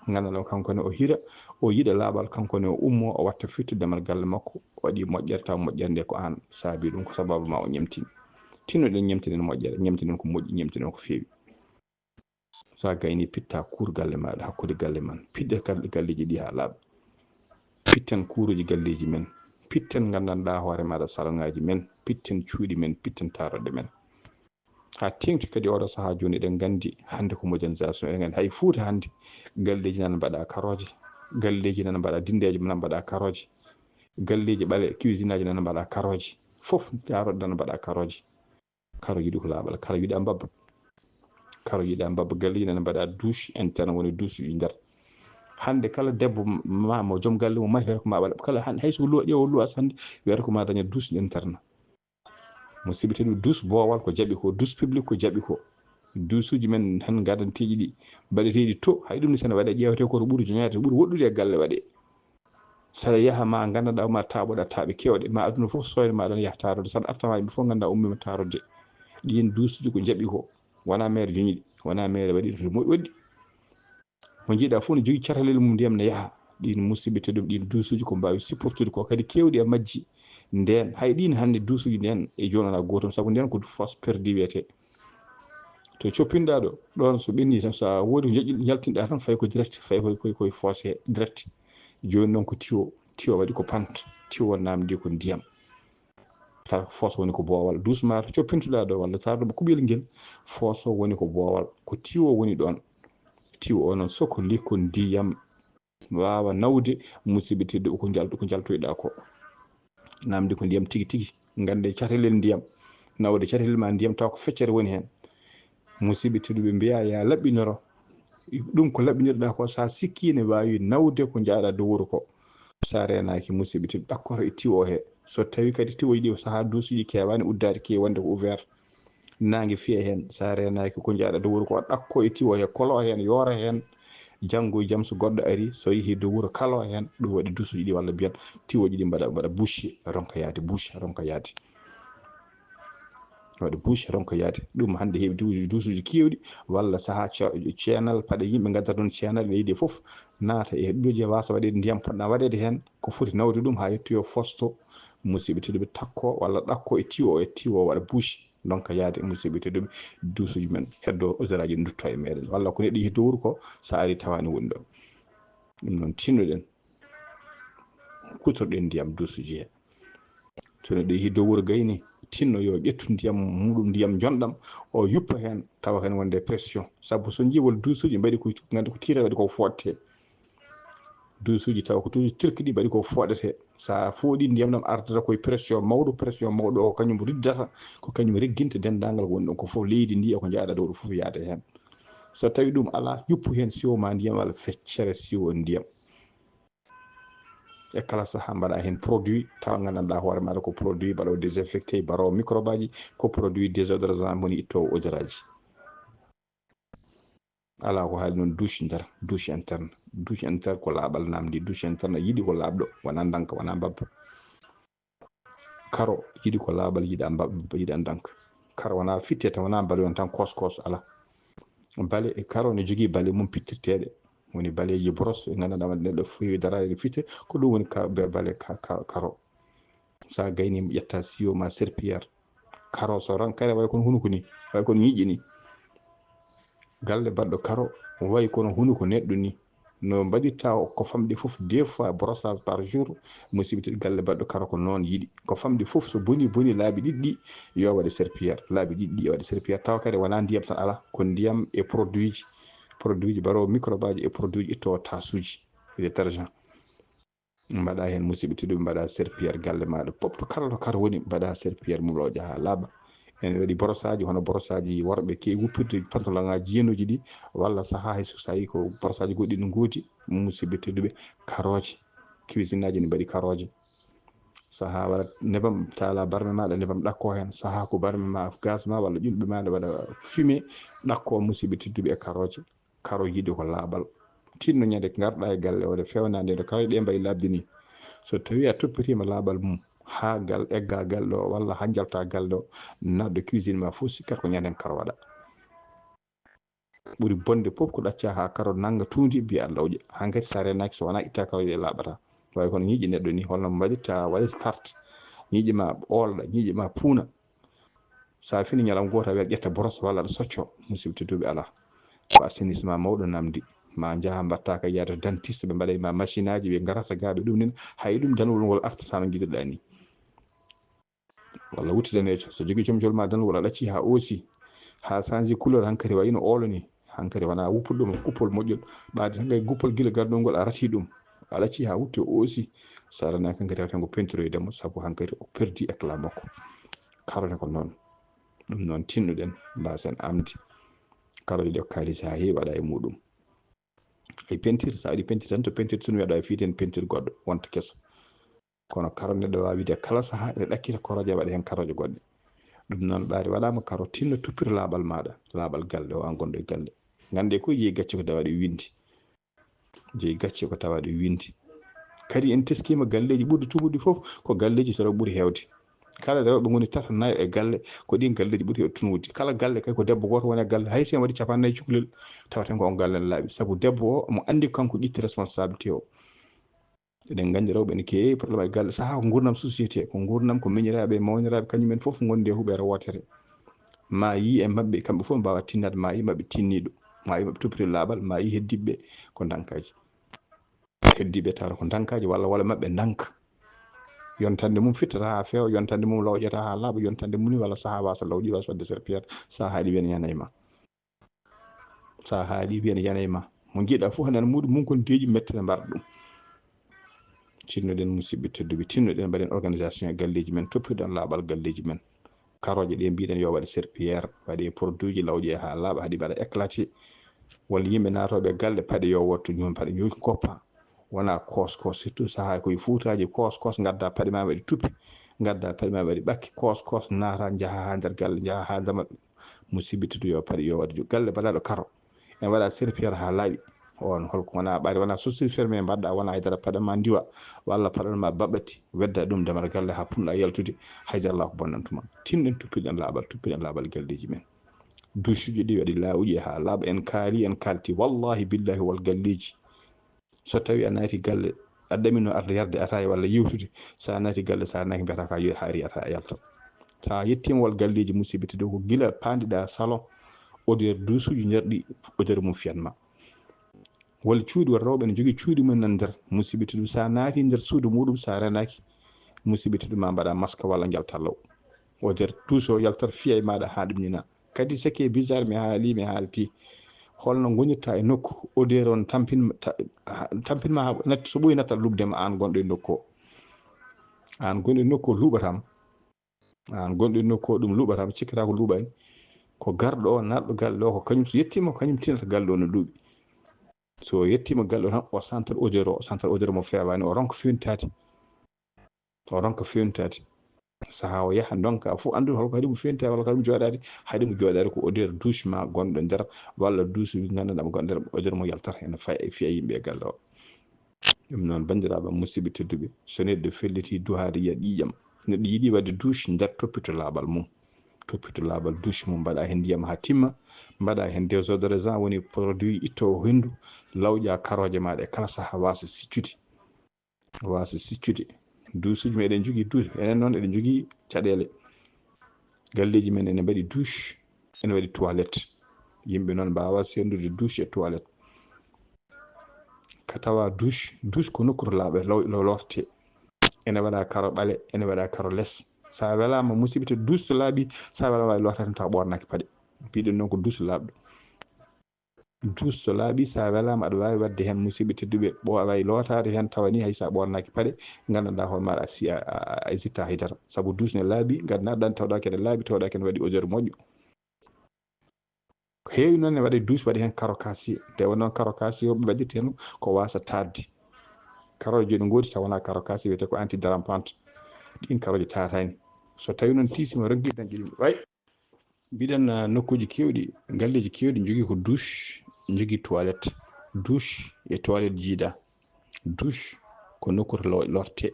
Nganndanɗaa kanko ne o hira, o yiɗa laaɓal, kanko ne o ummo, o watta fittude damar galle makko, o waɗi moƴƴere, taw moƴƴere nde ko aan saabi ɗum, ko sababu ma o ñamtini. Tinnoɗen ñamtinen moƴƴere, ñamtinen ko moƴƴi, ñamtinen ko feewi. So a gayni, pitta kuur galle maaɗa, hakkude galle man, piɗɗe kal-, galleeji ɗi haa laaɓa. Pitten kuuruuji galleeji men, pitten nganndanɗaa hoore maaɗa salonngaaji men, pitten cuuɗi men, pitten taaroɗe men. Haa teeŋti kadi oɗo sahaa jooni, eɗen nganndi hannde ko modernisation, eɗen nganndi hay Fuuta hannde, galleeji nana mbaɗa karooje, galleeji nana mbaɗa, dindeeji nana mbaɗa karooje, galleeji ɓale, cuisine aji nana mbaɗa karooje, fof taaroɗe nana mbaɗa karooje. Karo yiɗi ko laaɓal, karo yiɗa mbabba. Karo yiɗa mbabba, galleeji nana mbaɗa douche interne, woni douche uji nder. Hannde kala debbo ma, mo joom galle mum mahi, wiyata ko ma waɗa, kala han-, hay so luwa, ƴeewa luwa hannde, wiyata ko ma daña douche interne. Musidɓe tedduɓe, douche boowal ko jaɓi ko, douche public ko jaɓi ko. Douche uji men heen ngadanteeɗi ɗi, mbaɗeteeɗi to, hay ɗum ne, so ne waɗe, ƴeewete ko to ɓuri joñaade, to ɓuri woɗɗude e galle waɗe. Saɗa yaha ma nganndanɗaa ma taaɓoɗa taaɓe keewɗe, ma aduna fof sooyde ma ɗon yaha taaroode. Saɗa arta ma yimɓe fof ngannda ummiima taaroode. Ɗiin douche uji ko jaɓi ko, wona maire joñi ɗi, wona maire waɗi ɗi, mo waɗi. Mo njiiɗa fof ne jogii caralel mum ndiyam ne yaha. Ɗin musiɓɓe tedduɓe, ɗin duusuuji ko mbaawi supportude ko kadi keewɗi e majji. Nden hay ɗin hannde duusuuji nden e jooni alaa gootum, sabu nden ko fosse perdue wiyetee. To coppinɗaa ɗo, ɗon so ɓenni tan, so a woodi ko njaltinɗaa tan, fay ko direct, fay koye, koye, koye fosse direct. Jooni noon ko tiwo, tiwo waɗi ko pant, tiwo namdi ko ndiyam. Tawa fosse woni ko boowal. Duus ma to coppintuɗaa ɗo, walla tawa ɗo kuɓel ngel, fosse woni ko boowal. Ko tiwo woni ɗon. Tiwo o noon, so ko li ko ndiyam waawa nawde, musiɓɓe tedduɓe, ko njal-, ko njaltoyɗaa ko. Namdi ko ndiyam tigi tigi. Ngannde catalel ndiyam, nawde catalel ma ndiyam, tawa ko feccere woni heen. Musiɓɓe tedduɓe mbiya ya laɓɓinoro. Ɗum ko laɓɓinirɗaa ko, so a sikkii ne waawi nawde ko njaaɗaa dowru ko. So a reenaaki, musiɓɓe tedduɓe, ɗakkoto e tiwo he. So tawi kadi tiwoji ɗi, sahaa duusuji keewaani uddaade, keewi wonde ko ouvert. Naange fiya heen, so a reenaaki, ko njaaɗaa dowru ko, ɗakko e tiwo he, kolo heen, yoora heen. Janngo e jam so goɗɗo ari, so yehi dowru, kalo heen, ɗum waɗi duusuji ɗi walla mbiyen tiwoji ɗi mbaɗa, mbaɗa bouché, ronka yaade, bouché, ronka yaade. Waɗa bouché, ronka yaade. Ɗum hannde heewi duusuji, duusuji keewɗi, walla sahaa ce-, ceenal, paɗe yimɓe ngaddata ɗum ceenal, ene yiɗi fof naata e ɗuuji, waasa waɗeede ndiyam poɗɗa waɗeede heen, ko foti nawde ɗum haa yettoyo fosse to, musiɓɓe tedduɓe, takko walla ɗakko e tiwo, e tiwo waɗa bouché, ronka yaade, musiɓɓe tedduɓe, duusuji men heddo, odoraaji ndutto e meɗen. Walla ko neɗɗo yehi dowru ko, so ari tawaani woni ɗo. Ɗum noon tinnoɗen, kutorɗen ndiyam duusuji he. So neɗɗo yehi dow wuro gayni, tinno yo ƴettu ndiyam muɗum, ndiyam jonɗam, o yuppa heen, tawa heen wonde pression. Sabu so njii wol duusuji mbaɗi ko, nganndu ko tiita waɗi ko fooɗte. Duusuji tawa ko toujours tirki ɗi mbaɗi ko fooɗete. So a fooɗi ndiyam ɗam ardata koye pression mawɗo, pression mawɗo o ko kañum riddata, ko kañum regginta denndaangal ko woni ɗon ko fof, leydi ndi e ko njaaɗa dow ɗo fof yaada heen. So tawi ɗum alaa, yuppu heen siwo ma ndiyam walla feccere siwo ndiyam. E kala sahaa mbaɗa heen produit tawa nganndanɗaa hoore maaɗa ko produit mbaɗoowo désinfecté, mbaɗoowo microbe aji, ko produit désodorant woni ittoowo odoraaji. Alaa ko haali noon douche nder, douche interne. Douche interne ko laaɓal namdi, douche interne yiɗi ko laaɓɗo, wonaa ndanka, wonaa mbabba. Karo yiɗi ko laaɓal, yiɗa mbabba, yiɗa ndanka. Karo wonaa fitte tan, wonaa mbaɗoyon tan kos kos, alaa. Bale, karo ne jogii bale mum pittirteeɗe. Woni baleeji brosse, ɓe nganndanɗaa wonde neɗɗo feewi daraade fitte, ko ɗum woni ka-, be-, bale ka-, ka-, karo. So a gayni, ƴetta siwo ma serpillère. Karo so ran kare way kono hunuko ni, way kono ñiiƴe ni. Galle baɗɗo karo way kono hunuko neɗɗo ni. No mbaɗirta o, ko famɗi fof, deux fois brossage par jour, musiɓɓe tedduɓe, galle baɗɗo karo ko noon yiɗi. Ko famɗi fof, so boni, boni laabi ɗiɗi ɗi, yo waɗe serpillère. Laabi ɗiɗi ɗi yo waɗe serpillère. Tawa kadi wonaa ndiyam tan alaa, ko ndiyam e produit ji. Produit ji mbaɗoowo microbe aji e produit ji ittoowo taasuuji, détergent. Mbaɗa heen musiɓɓe tedduɓe, mbaɗa serpillère galle maaɗa. Pop to kala to kar woni, mbaɗa serpillère mum looƴa haa laaɓa. Ene waɗi brossage, hono brossage worɓe keewi wuppirde pantalon ŋaaji jeenooji ɗi, walla sahaa hay so tawi ko brossage goɗɗi no ngooti, musiɓɓe tedduɓe, karooje. Cuisine aji ne mbaɗi karooje. Sahaa waɗat nebam, taala barme maaɗa, nebam ɗakko heen. Sahaa ko barme ma, gaz ma, walla ƴulɓe maaɗa waɗa fumée, ɗakko musiɓɓe tedduɓe e karooje. Karo yiɗi ko laaɓal. Tinno ñande ngarɗa e galle o, nde feewna nde, nde karoje ɗe mbayi laaɓde ni. So tawi a toppitiima laaɓal mum, haa gal egga galle o, walla haa njalta galle o, naatɗo cuisine ma fof, sikkat ko ñanden karo waɗa. Ɓuri bonde fof ko ɗacca haa karo nannga tuundi, mbiya Allah oƴa. Hankadi so a reenaaki, so wonaa itta karoje ɗe laaɓata. Wawi kono ñiiƴe neɗɗo ni, holno mbaɗirta, waɗirta carte. Ñiiƴe ma ɓoolɗa, ñiiƴe ma puuna. So a fini ñalawma gooto, a wiyat ƴetta boros walla aɗa socco, musiɓɓe tedduɓe alaa. Ko assainissement mawɗo namdi. Ma njaha mbatta ka yaade to dentiste, ɓe mbaɗay ma machine aji, ɓe ngarata ga, ɓe ɗum nin, hay ɗum danwol ngol artata no njiɗirɗa ni. Walla wutte daneejo, so jogii comcol ma danwol, a ɗacci haa oosi, haa change couleur, hankadi wayno oolo ni, hankadi wona wuppuɗo ɗum kuppol moƴƴol, ɓaade tan kay guppol gila garɗo ngol a rati ɗum, a ɗacci haa wutte oosi, so a ranaaki hankadi tawata ngo peinturoyde mo, sabu hankadi o perdi éclat makko. Karo ne ko noon. Ɗum noon tinnoɗen, mbasen amde. Karoje ɗe ko kaalis haa heewi waɗa e muɗum. Ay peinture, so a waɗi peinture tan, to peinture tun wiyaɗa e fiide heen peinture goɗɗo, wonta keso. Kono karo neɗɗo waawi wiide kala sahaa ene ɗakkita koroje, waɗa heen karoje goɗɗe. Ɗum noon, ɓaade waɗaama karo, tinno toppito laaɓal maaɗa, laaɓal galle o, aan gonɗo e galle. Ngannde ko jeyi gacce ko tawa ɗe winndi. Jeyi gacce ko tawa ɗe winndi. Kadi en teskiima galleeji ɓurɗi tumude fof ko galleeji to rewo ɓuri heewde. Kala rewɓe ngoni tato nayo e galle, ko ɗin galleeji ɓuri heewde tunude. Kala galle kay ko debbo gooto woni e galle, hay so en waɗi capannayyi cukalel, tawata ko on galle ne laaɓi. Sabu debbo o, mo anndi kanko ƴetti responsabilité o. Eɗen nganndi rewɓe ene keewi problème e galle, sahaa ko nguurndam société, ko nguurndam, ko miñiraaɓe e mawniraaɓe, kañum en fof ngondi e huɓeere wootere. Ma yii e maɓɓe, kamɓe fof mbaawa tinnaade ma yii maɓɓe tinniiɗo, ma yii maɓɓe toppito laaɓal, ma yii heddiiɓe ko ndankaaji. Heddiiɓe tawa ko ndankaaji walla walla maɓɓe ndanka. Yontande mum fittata haa feewa, yontande mum lawƴata haa laaɓa, yontande mum ni walla sahaa waasa lawƴi, waasa waɗde serpillère, sahaa ɗi wiyana yana e ma. Sahaa ɗi wiyana yana e ma. Mo njiɗa fof hannde muɗum mum kon deeƴi mette ne mbaɗa ɗum. Tinnoɗen musidɓe tedduɓe, tinnoɗen mbaɗen organisation e galleeji men, toppitoɗen laaɓal galleeji men. Karooje ɗe mbiɗen yo waɗe serpillère, waɗe produit ji lawƴe haa laaɓa, haɗi mbaɗa éclaté. Walla yimɓe naatooɓe galle paɗe yo wotto ñuun paɗe ñuun koppa. Wona koos koos, surtout sahaa ko e fuutaaji koos koos, ngadda paɗe ma waɗi tuppi, ngadda paɗe ma waɗi ɓakki, koos koos naata, njaha haa nder galle, njaha haa dama. Musidɓe tedduɓe yo paɗe yo waɗe galle mbaɗaɗo karo. En mbaɗa serpillère haa laaɓi. On holko wona ɓaari, wona chaussure fermée mbaɗɗa, wona haydara paɗan ma ndiwa, walla paɗan ma baɓɓati, wedda ɗum damal galle haa puɗɗa yaltude, haydara alaa ko bonnantuma. Tinɗen tuppiɗen laaɓal, tuppiɗen laaɓal galleeji men. Duusuuji ɗi waɗi laawuji haa laaɓa, en kaali, en kaalti, wallahi billahi wal galleeji. So tawi a naati galle, a ɗamino arde yarde ataaya walla yewtude, so a naati galle, so a naaki mbiyata ka yo haari ata a yalta. So a yettiima wal galleeji musidɓe tedduɓe ko gila paandiɗa salon, odeur duusuuji nder ɗi odeur mum fiyan ma. Walla cuuɗi walla rewɓe ne jogii cuuɗi mum nan nder musidɓe tedduɓe. So a naati nder suudu muɗum, so a renaaki, musidɓe tedduɓe ma mbaɗa masque walla njalta law. Odeur duuso yaltat fiya e maɗa haa ɗum ñina. Kadi ce qui est bizarre, mi haali, mi haalti. Holno ngonirta e nokku, odeur on tampin, ta-, ha-, tampin ma haa natti, so ɓooyi nattat luɓde ma aan gonɗo e nokku o. Aan gonɗo e nokku o luuɓatam. Aan gonɗo e nokku o ɗum luuɓatam, cikkata ko luuɓaani. Ko garɗo o, naatɗo galle o, ko kañum so yettiima, ko kañum tinata galle o no luuɓi. So yettiima galle o tan, o sentat odeur o, o sentat odeur mo feewaani, o ronka fewntaade. O ronka fewntaade. Sahaa o yaha ndonka fof anndude holko haɗi mo fewntaade, holko haɗi mo jooɗaade, haɗi mo jooɗaade ko odeur douche ma gonɗo nder, walla douche mo ngannduɗaa mo gonɗo nder, odeur mo yaltata ene faya, fiya yimɓe e galle o. Ɗum noon, banndiraaɓe am, musidɓe tedduɓe, so neɗɗo felliti duhaade yiya ƴiiƴam, neɗɗo yiɗi waɗde douche nder toppito laaɓal mum. Toppito laaɓal douche mum, mbaɗa heen ndiyam haa timma, mbaɗa heen désodorisant, woni produit ittoowo henndu, lawƴa karooje maaɗa e kala sahaa waasa siccude. Waasa siccude. Duusuuji men eɗen njogii douche, enen noon eɗen njogii caɗeele. Galleeji men ene mbaɗi douche, ene waɗi toilette. Yimɓe noon mbaawa senndude douche e toilette. Ka tawa douche, douche ko nokku to laaɓe law-, lo-, lorte. Ene waɗa karo ɓale, ene waɗa karo les. So a welaama musidɓe tedduɓe, douche so laaɓi, so a welaama wawi lortaade tan taw ɓoornaaki paɗe. Mbiɗen noon ko douche laaɓɗo. Douche so laaɓi, so a welaama aɗa waawi waɗde heen musidɓe tedduɓe, ɓo a wawi lootaade heen tawa ni hay so a ɓoornaaki paɗe, nganndanɗaa hoore maaɗa a si-, a, a, a hesita haydara. Sabu douche ne laaɓi, nganndanɗaa tawɗaa kene laaɓi, tawɗaa kene waɗi odeur moƴƴo. Ko heewi noon ne waɗa douche waɗi heen karo kasiye. Nde wonno karo kasiye o ɓe mbaɗirta heen ko waasa taatde. Karooje jooni ngoodi taw wonaa karo kasiye, wiyetee ko anti-dérapant. Ɗiin karooje taataani. So tawi noon tiisi ma ronki dañde ɗum. Way. Mbiɗen, ah, nokkuuji keewɗi, galleeji keewɗi njogii ko douche, njogii toilette. Douche e toilette jiidaa. Douche ko nokku to lo-, lorte.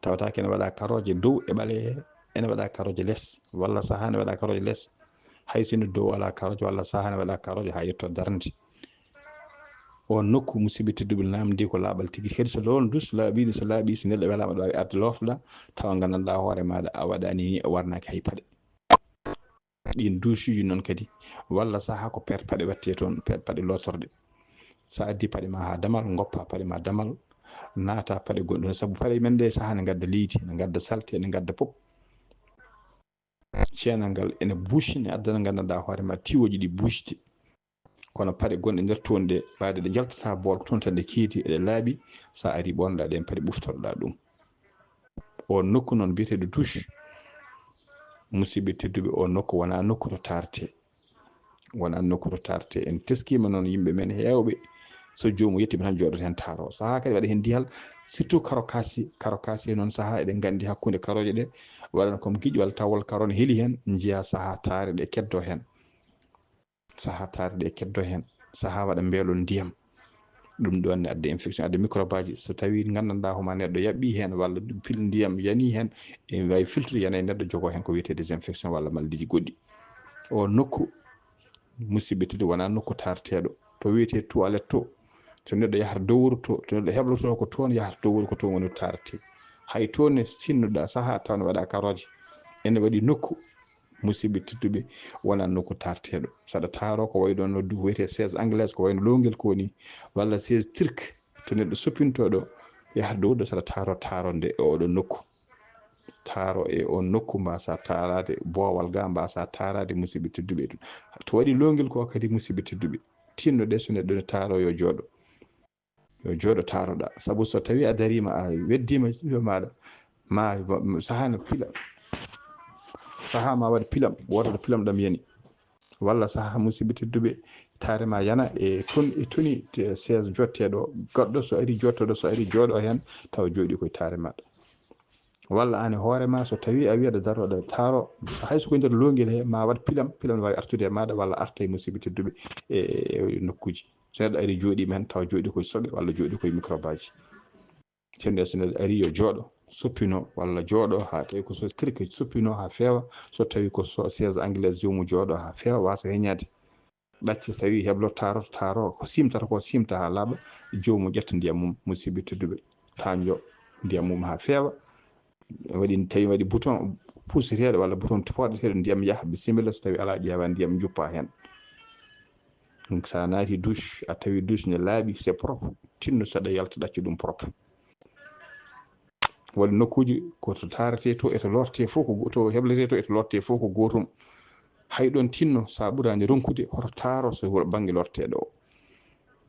Tawata ko ene waɗa karooje dow e ɓale, ene waɗa karooje les, walla sahaa ne waɗa karooje les. Hay sinno dow alaa karooje, walla sahaa ne waɗa karooje haa yetto darnde. O nokku, musidɓe tedduɓe, naamndii ko laaɓal tigi. Kadi so loon dus laaɓiino, so laaɓi, so neɗɗo welaama, aɗa waawi arde looftoɗaa, tawa nganndanɗaa hoore maaɗa a waɗaani ni, a warnaaki hay paɗe. Ɗiin duusuuji noon kadi, walla sahaa ko per paɗe waɗtee toon, per paɗe lootorɗe. So a addii paɗe ma haa damal, ngoppa paɗe ma damal, naata paɗe gonɗe toon. Sabu paɗe men ɗe sahaa ne ngadda leydi, ne ngadda salte, ne ngadda pop. Ceenal ngal ene buucine, addana nganndanɗaa hoore ma tiwooji ɗi buucde. Kono paɗe gonɗe nder toon ɗe, ɓaade ɗe njaltata bool, ko toon tan ɗe keedi, eɗe laaɓi. So a arii ɓoornoɗaa ɗeen paɗe, ɓuftoroɗaa ɗum. O nokku noon biyeteeɗo douche, musidɓe tedduɓe, o nokku wonaa nokku to taartee. Wonaa nokku to taartee. En teskiima noon yimɓe men heewɓe, so joomum yettiima tan jooɗoto heen taaroo. Sahaa kadi waɗa heen dihal, surtout karo kasiye. Karo kasiye noon sahaa eɗen nganndi hakkunde karooje ɗe waɗana comme giƴo walla taw wol karo ne heli heen, njiyaa sahaa taare ɗe keddoo heen. Sahaa taare ɗe keddoo heen, sahaa waɗa mbeelol ndiyam. Ɗum ɗoon ne adda infection, adda microbe aji. So tawii nganndanɗaa hoore ma neɗɗo yaɓɓii heen walla pil ndiyam yanii heen, ene waawi filtre yana e neɗɗo, jogoo heen ko wiyetee désinfection walla maladiiji goɗɗi. O nokku, musidɓe tedduɓe, wonaa nokku taarteeɗo. To wiyetee toilette to, So neɗɗo yahata dowru to, to neɗɗo hebloto ko toon yahata dowru, ko toon woni taarete. Hay toon ne sinnoɗa saha taw ne waɗa karooje. Ene waɗi nokku, musidɓe tedduɓe, wona nokku taarteɗo. Saɗa taaro ko wayi ɗon no du-, wiyetee chaise anglaise, ko wayno lowngel ko ni, walla chaise turque, to neɗɗo soppinto ɗo, yahata dowru ɗo saɗa taaro, taaro nde e oɗo nokku. Taaro e on nokku mbasa taarade boowal ga, mbasa taarade musidɓe tedduɓe ɗum. To waɗi lowngel ko kadi musidɓe tedduɓe, tinno ɗe so neɗɗo ne taaro yo jooɗo. Yo jooɗo taaroɗa. Sabu so tawi a darima, a weddima ɓiɓɓe maɗa, ma, ma, saha no pila. Saha ma waɗa pilam, woto ɗo pilam ɗam yani. Walla saha musidɓe tedduɓe, taare ma yana e tun-, e tuni te-, chaise jotteɗo. Goɗɗo so ari jottoɗo, so ari jooɗo hen, tawa jooɗi koye taare maɗa. Walla an e hoore ma, so tawi a wi aɗa daro, aɗa taaro, hay so ko nder lowngel he, ma waɗ pilam, pilam ne wawi artude e maɗa, walla arta e musidɓe tedduɓe e, e, e nokkuji. So neɗɗo ari jooɗi men, tawa jooɗi koye soɓe, walla jooɗi koye microbe aji. Tende so neɗɗo ari yo jooɗo, soppino, walla jooɗo ha tawi ko so tirke soppino ha feewa, so tawi ko so chaise anglaise joomu jooɗo ha feewa, wasa heñade. Ɗacce so tawi heblo taaro, taaro, ko simtata ko simta ha laaɓa, joomu ƴetta ndiyam mum, musidɓe tedduɓe, kanjo ndiyam mum ha feewa. Waɗi, tawi waɗi bouton puusiteeɗo walla bouton fooɗeteeɗo, ndiyam yaha, bisimilla, so tawi alaa, ƴeewa ndiyam, njuppa heen. Donc, so a naati douche, a tawi douche ne laaɓi, c'est propre, tinno saɗa yalta ɗaccu ɗum propre. Waɗi nokkuuji ko to taarete to, e to lorte fof ko go-, to hebletee to, e to lorte fof ko gootum. Hay ɗon tinno, so a ɓuraani ronkude, hoto taaro so wuro bannge lorteeɗo o.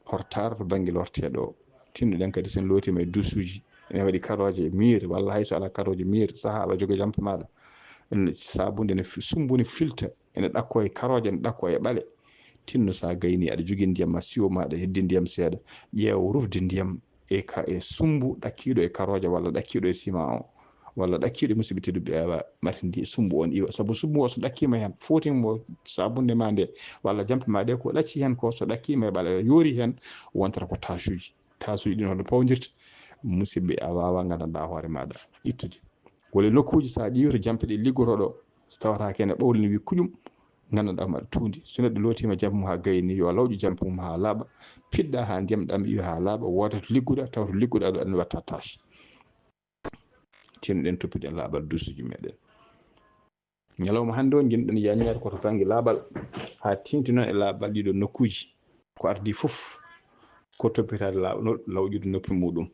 Hoto taaro to bannge lorteeɗo o. Tinno ɗen kadi, so en lootiima e duusuuji, ene waɗi karooje, miir, walla hay so alaa karooje, miir, sahaa aɗa joga jampa maaɗa. Ene, saabunde ne fi-, sumbu ne filta, ene ɗakkoo e karooje, ene ɗakkoo e ɓale. Tinno so a gayni, aɗa jogii ndiyam ma, siwo maaɗa, heddi ndiyam seeɗa, ƴeewa rufde ndiyam e ka, e sumbu ɗakkiiɗo e karooje walla ɗakkiiɗo e sima o, walla ɗakkiiɗo e musidɓe tedduɓe, awa, mate ndi sumbu on iwa. Sabu sumbu o so ɗakkiima heen, foti mo saabunde ma nde, walla jampa ma ɗe ko ɗacci heen ko, so ɗakkiima e ɓale, yoori heen, wontata ko taasuuji. Taasuuji ɗin hono pawdirta, musidɓe, a waawa nganndanɗaa hoore maaɗa ittude. Wole nokkuuji, so a ƴeewi to jampe ɗe liggoto ɗo, so tawata kene ɓawli ne wi kuƴum, nganndanɗaa ko maɗa tuundi. So neɗɗo lootiima jampa mum haa gayni, yo a lawƴu jampa mum haa laaɓa, piɗɗa haa ndiyam ɗam iwa haa laaɓa, wooda to ligguɗa, tawa to ligguɗa ɗo, aɗa watta tache. Tinno ɗen, toppiɗen laaɓal duusuuji meɗen. Ñalawma hannde o, njiɗɗen yaññaade ko to bannge laaɓal, haa tinti noon e laaɓal ɗiɗo nokkuuji. Ko ardi fof, ko toppitaade laaɓal, no-, lawƴude noppi muɗum.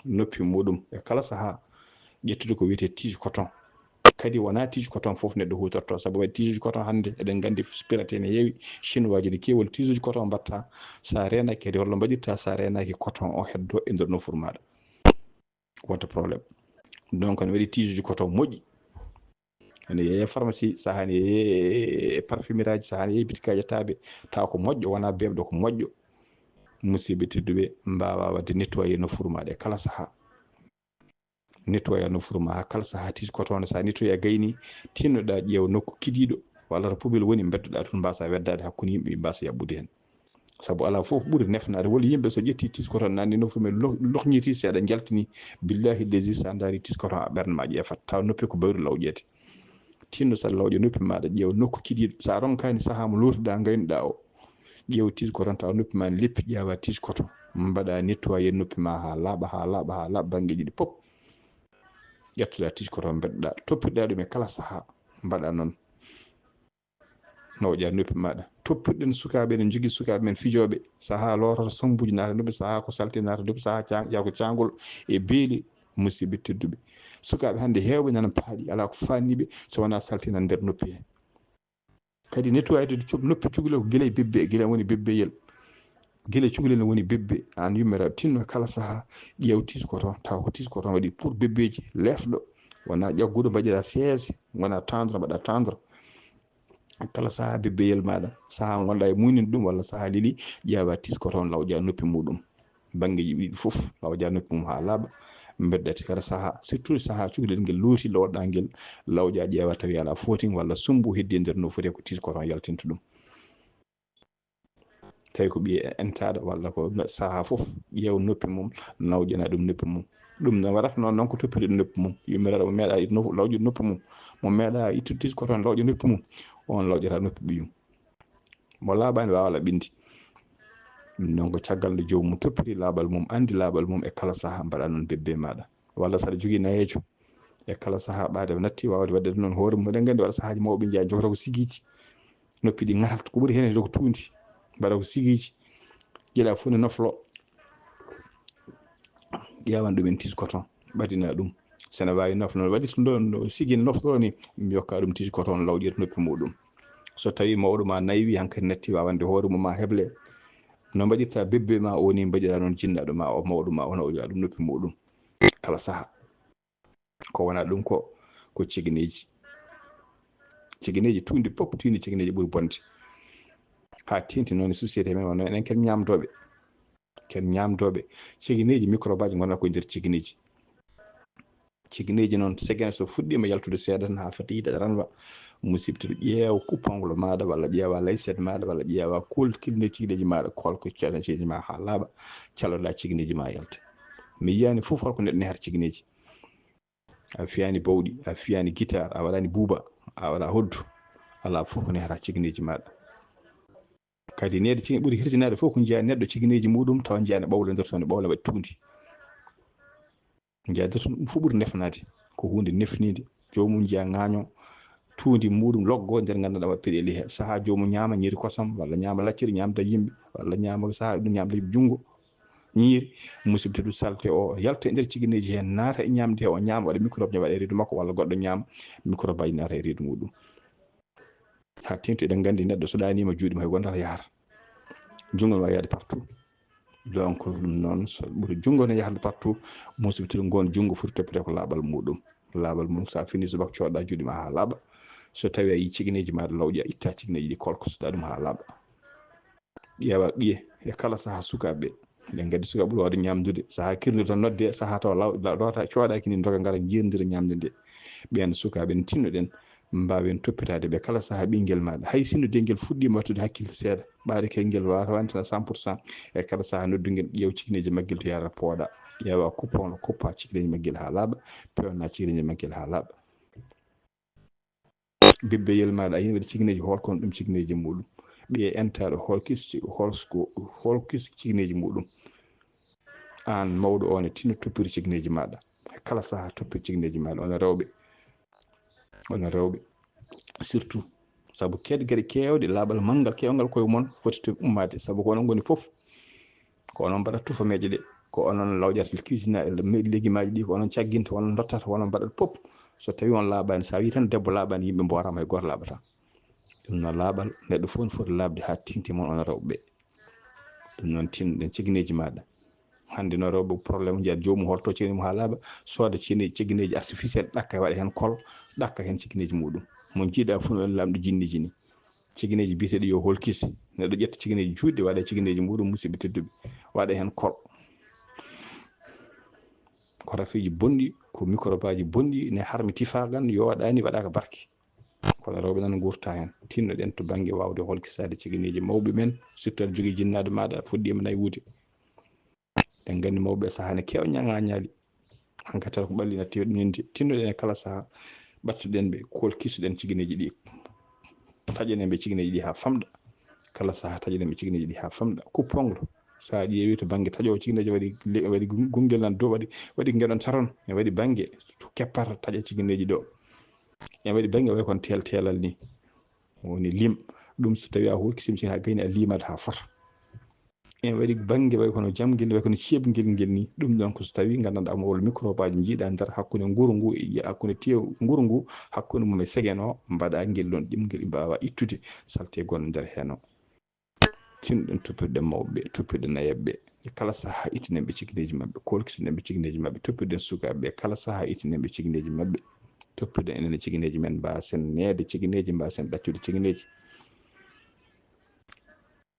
Noppi muɗum e kala sahaa, ƴettude ko wiyetee tige coton. Kadi wonaa tige coton fof neɗɗo huutortoo, sabu waɗi tigeji coton hannde, eɗen nganndi pirate ne heewi, chinois ji ne keewi, walla tigeji coton mbaɗta, so a reenaaki kadi holno mbaɗirta, so a reenaaki coton o heddo e nder nofuru maaɗa. Wonta problème. Donc, ne waɗi tigeji coton moƴƴi. Ene yeeye pharmacie, sahaa ne yeeye e parfumerie aji, sahaa ne yeeye bitikaaji ƴettaaɓe, tawa ko moƴƴo, wonaa beeɓɗo, ko moƴƴo. Musidɓe tedduɓe, mbaawa waɗde nettoyer nofuru maaɗa e kala sahaa. Nettoyer nofuru ma haa kala sahaa, tige coton, so a nettoyer a gayni, tinnoɗa ƴeewa nokku kidiiɗo, walla to poubelle woni, mbeddoɗa toon, mbasa weddaade hakkunde yimɓe, mbasa yaɓɓude heen. Sabu alaa fof ko ɓuri nefnaade. Walla yimɓe so ƴetti tige coton nanni nofru men lo-, loññiti seeɗa, njaltini, billahi lezi, so a ndaari tige coton a ɓernde ma ƴeefat, tawa noppi ko bayru lawƴeede. Tinno so a lawƴa noppi maaɗa, ƴeewa nokku kidiiɗo. So a ronkaani sahaa mo lootiɗa, ngaynuɗa o, ƴeewa tige coton tawa noppi ma ne leppi, ƴeewa tige coton. Mbaɗa nettoyer noppi ma haa laaɓa, haa laaɓa, haa laaɓa banngeeji ɗi pop. Ƴettoɗa tige coton, mbeddoɗa, toppitoɗa ɗum e kala sahaa, mbaɗa noon. Lawƴa noppi maaɗa. Toppitoɗen sukaaɓe, eɗen njogii sukaaɓe men fijooɓe. Sahaa loototo sambuuji naata noppi, sahaa ko salte naata noppi, sahaa ca-, yaa ko caangol e beeli, musidɓe tedduɓe. Sukaaɓe hannde heewɓe nana paaɗi, alaa ko faani ɓe so wonaa salte nan nder noppi he. Kadi nettoyade cop-, noppi cukalel ko gila e bebbe, gila woni bebbeyel. Gila cukalel ne woni bebbe. Aan yummiraaɗo, tinno kala sahaa, ƴeew tige coton, tawa ko tige coton waɗi pour bebbeji, leefɗo. Wonaa ƴagguɗo mbaɗira seize, wonaa tendre, mbaɗa tendre. Kala sahaa bebbeyel maaɗa, sahaa ngonɗa e muyninde ɗum, walla sahaa leli, ƴeewa tige coton, lawƴa noppi muɗum. Banngeeji ɗiɗi fof, lawƴa noppi mum haa laaɓa, mbedda kala sahaa, surtout sahaa cukalel ngel looti, lowɗa ngel, lawƴa ƴeewa tawi alaa footing walla sumbu heddi e nder no foti ko tige coton yaltinta ɗum. Tawi ko ɓiye entaaɗo walla ko sahaa fof, ƴeew noppi mum, lawƴana ɗum noppi mum. Ɗum ne waɗata noon, noon ko toppito noppi mum. Yummiraaɗo mo meeɗa it-, nof-, lawƴude noppi mum, mo meeɗa ittude tige coton lawƴa noppi mum, on lawƴata noppi ɓiyum. Mo laaɓaani waawa laɓɓinde. Ɗum noon ko caggal nde joomum toppiri laaɓal mum, anndi laaɓal mum e kala sahaa mbaɗa noon bébé maaɗa. Walla saɗa jogii nayeejo e kala sahaa ɓaade o natti waawde waɗde ɗum noon hoore mum. Eɗen nganndi waɗa sahaaji mawɓe njiya jogata ko sigiiji, noppi ɗi ŋatat, ko ɓuri heen ko tuundi, mbaɗa ko sigiiji, ƴeɗa fof ne noflo, ƴeewan ɗum en tise coton, ɓadina ɗum. So ene waawi noflo, no waɗi so ndo, no sigi noflo ni, mi yokka ɗum tise coton lawƴir noppi muɗum. So tawi mawɗo ma naywi hankadi natti wawande hoore mum ma heble, no mbaɗirta bébé ma o ni mbaɗira noon jinnaɗo ma o mawɗo ma o nawƴa ɗum noppi muɗum kala saha. Ko wona ɗum ko, ko cigineeji. Cigineeji tuundi pop, tuundi cigineeji ɓuri bonde. Haa teeŋti noon e société men wonno enen ken ñaamdooɓe. Ken ñaamdooɓe. Cigineeji microbe aji ngonata ko e nder cigineeji. Cigineeji noon, segene so fuɗɗiima yaltude seeɗa tan haa fati yiɗa ranwa, musidɓe tedduɓe, ƴeewa coupe-ongle maaɗa walla ƴeewa lacet maaɗa walla ƴeewa kol kilne cigineeji maaɗa, kol ko cigineeji ma haa laaɓa, caloɗa cigineeji ma yalta. Mi yiyaani fof holko neɗɗo nehata cigineeji. A fiyaani bawɗi, a fiyaani gitaar, a waɗaani buuba, a waɗa hoddu, alaa fof ko nehata cigineeji maaɗa. Kadi neede cigi ɓuri hirjinaade fof ko njiya neɗɗo cigineeji muɗum tawa njiya ne ɓawla nder toon, ne ɓawla waɗi tuundi. Njiya nder toon ɗum fof ɓuri nefnaade. Ko huunde nefniinde. Joomum njiya ŋaaño tuundi muɗum loggo nder nganndanɗaa waɗi peɗeli he. Sahaa joomum ñaama ñiiri kosam, walla ñaama lacciri, ñaamda yimɓe, walla ñaama sahaa ɗum ñaamda yimɓe junngo. Ñiiri, musidɓe tedduɓe, salte o yalta e nder cigineeji heen, naata e ñaamde he, o ñaama, waɗa microbe ne waɗa e reedu makko, walla goɗɗo ñaama, microbe aji naata e reedu muɗum. Haa teeŋti eɗen nganndi neɗɗo so ɗaaniima juuɗe mum hay gooto yahata. Junngo ne waawi yahde partout. Donc ɗum noon so ɓuri junngo ne yahde partout, musidɓe tedduɓe, ngoon junngo foti toppitee ko laaɓal muɗum. Laaɓal mum so a fini subaka coodɗa juuɗe ma haa laaɓa. So tawi a yii cigineeji ma aɗa lawƴa, itta cigineeji ɗi kolkosoɗa ɗum haa laaɓa. Ƴeewa ɓiye e kala sahaa sukaaɓe. Eɗen nganndi sukaaɓe ɓuri waawde ñaamdude. Sahaa kirnude tan nodde, sahaa tawa law-, la-, loota, coodaaki ni ndoga ngara njiirndira ñaamde nde. Ɓeen sukaaɓe ne tinnoɗen, mbaawen toppitaade ɓe kala sahaa ɓinngel maaɗa. Hay sinno de ngel fuɗɗiima wattude hakkille seeɗa, ɓaade kay ngel waawata wonde tan à cent pour cent. E kala sahaa noddu ngel, ƴeew cigineeji maggel to yahata pooɗa. Ƴeewa coupe-ongle, koppa cigineeji maggel haa laaɓa, peewna cigineeji maggel haa laaɓa. Bebbeyel maaɗa, a yini waɗi cigineeji, hol kono ɗum cigineeji muɗum. Ɓiye entaaɗo, hol kis-, hol ko, hol kis-, cigineeji muɗum. Aan mawɗo o ne, tinno toppir cigineeji maaɗa. Kala sahaa toppir cigineeji maaɗa. Onon rewɓe. Onon rewɓe. Surtout. Sabu keed gari keewɗe, laaɓal manngal keewngal koye mon foti to ummaade. Sabu ko onon ngoni fof. Ko onon mbaɗata tufameeje ɗe. Ko onon lawƴata cuisine, legimaaji ɗi, ko onon cagginta, onon ndottata, onon mbaɗata pop. So tawi on laaɓaani, so a wii tan debbo laaɓaani, yimɓe mboorama hay gooto laaɓata. Ɗum noon laaɓal, neɗɗo fof ne foti laaɓde haa teeŋti mon onon rewɓe. Ɗum noon tinnoɗen cigineeji maaɗa. Hannde noon rewɓe problème, njiya joomum holto cigine mum haa laaɓa, sooda cigine, cigineeji artificiel, ɗakka waɗa heen kol, ɗakka heen cigineeji muɗum. Mo njiiɗa fof no waɗi laamɗo jinniiji ni. Cigineeji biyeteeɗi yo hol kisi. Neɗɗo ƴetta cigineeji juutɗi, waɗa cigineeji muɗum, musidɓe tedduɓe. Waɗa heen kol. Ko rafiji bonɗi, ko microbe aji bonɗi, ne harmi tifaagan, yooɗaani, waɗaaka barke. Kono rewɓe nan ngurta heen. Tinnoɗen to bannge waawde holkisaade cigineeji mawɓe men, surtout aɗa jogii jinnaaɗo maaɗa, fuɗɗiima naywude. Eɗen nganndi mawɓe sahaa ne keewa ñaŋaañaali. Hankadi tan ko ɓalli natti waɗi ñinde. Tinnoɗen e kala sahaa, ɓattuɗen ɓe, kolkisuɗen cigineeji ɗi. Taƴanen ɓe cigineeji ɗi haa famɗa. Kala sahaa taƴanen ɓe cigineeji ɗi haa famɗa. Coupe-ongle. So a ƴeewi to bannge taƴoowo cigineeji waɗi le-, waɗi gu-, gunngel nan dow, waɗi, waɗi ngeɗon taron, e waɗi bannge to keppata taƴa cigineeji ɗo. E waɗi bannge wayi kono teel teelal ni. Woni lim. Ɗum so tawi a holkisima cigineeji haa gayni a limat haa fota. E waɗi bannge wayi kono jamngel, wayi kono ceeɓngel ngel ni. Ɗum ɗon ko so tawi nganndanɗaa mo walla microbe aji njiiɗa nder hakkunde nguru ngu e hakkunde tew-, nguru ngu, hakkunde mum e segen o, mbaɗa ngel ɗon ɗimngel, ɓe mbaawa ittude salte gonɗo nder heen o. Tinnoɗen toppirɗen mawɓe ɓe, toppirɗen nayeeɓe ɓe. E kala sahaa ittinen ɓe cigineeji maɓɓe, kolkisinen ɓe cigineeji maɓɓe, toppirɗen sukaaɓe ɓe, kala sahaa ittinen ɓe cigineeji maɓɓe. Toppirɗen enen e cigineeji men, mbaasen neede cigineeji, mbaasen ɗaccude cigineeji.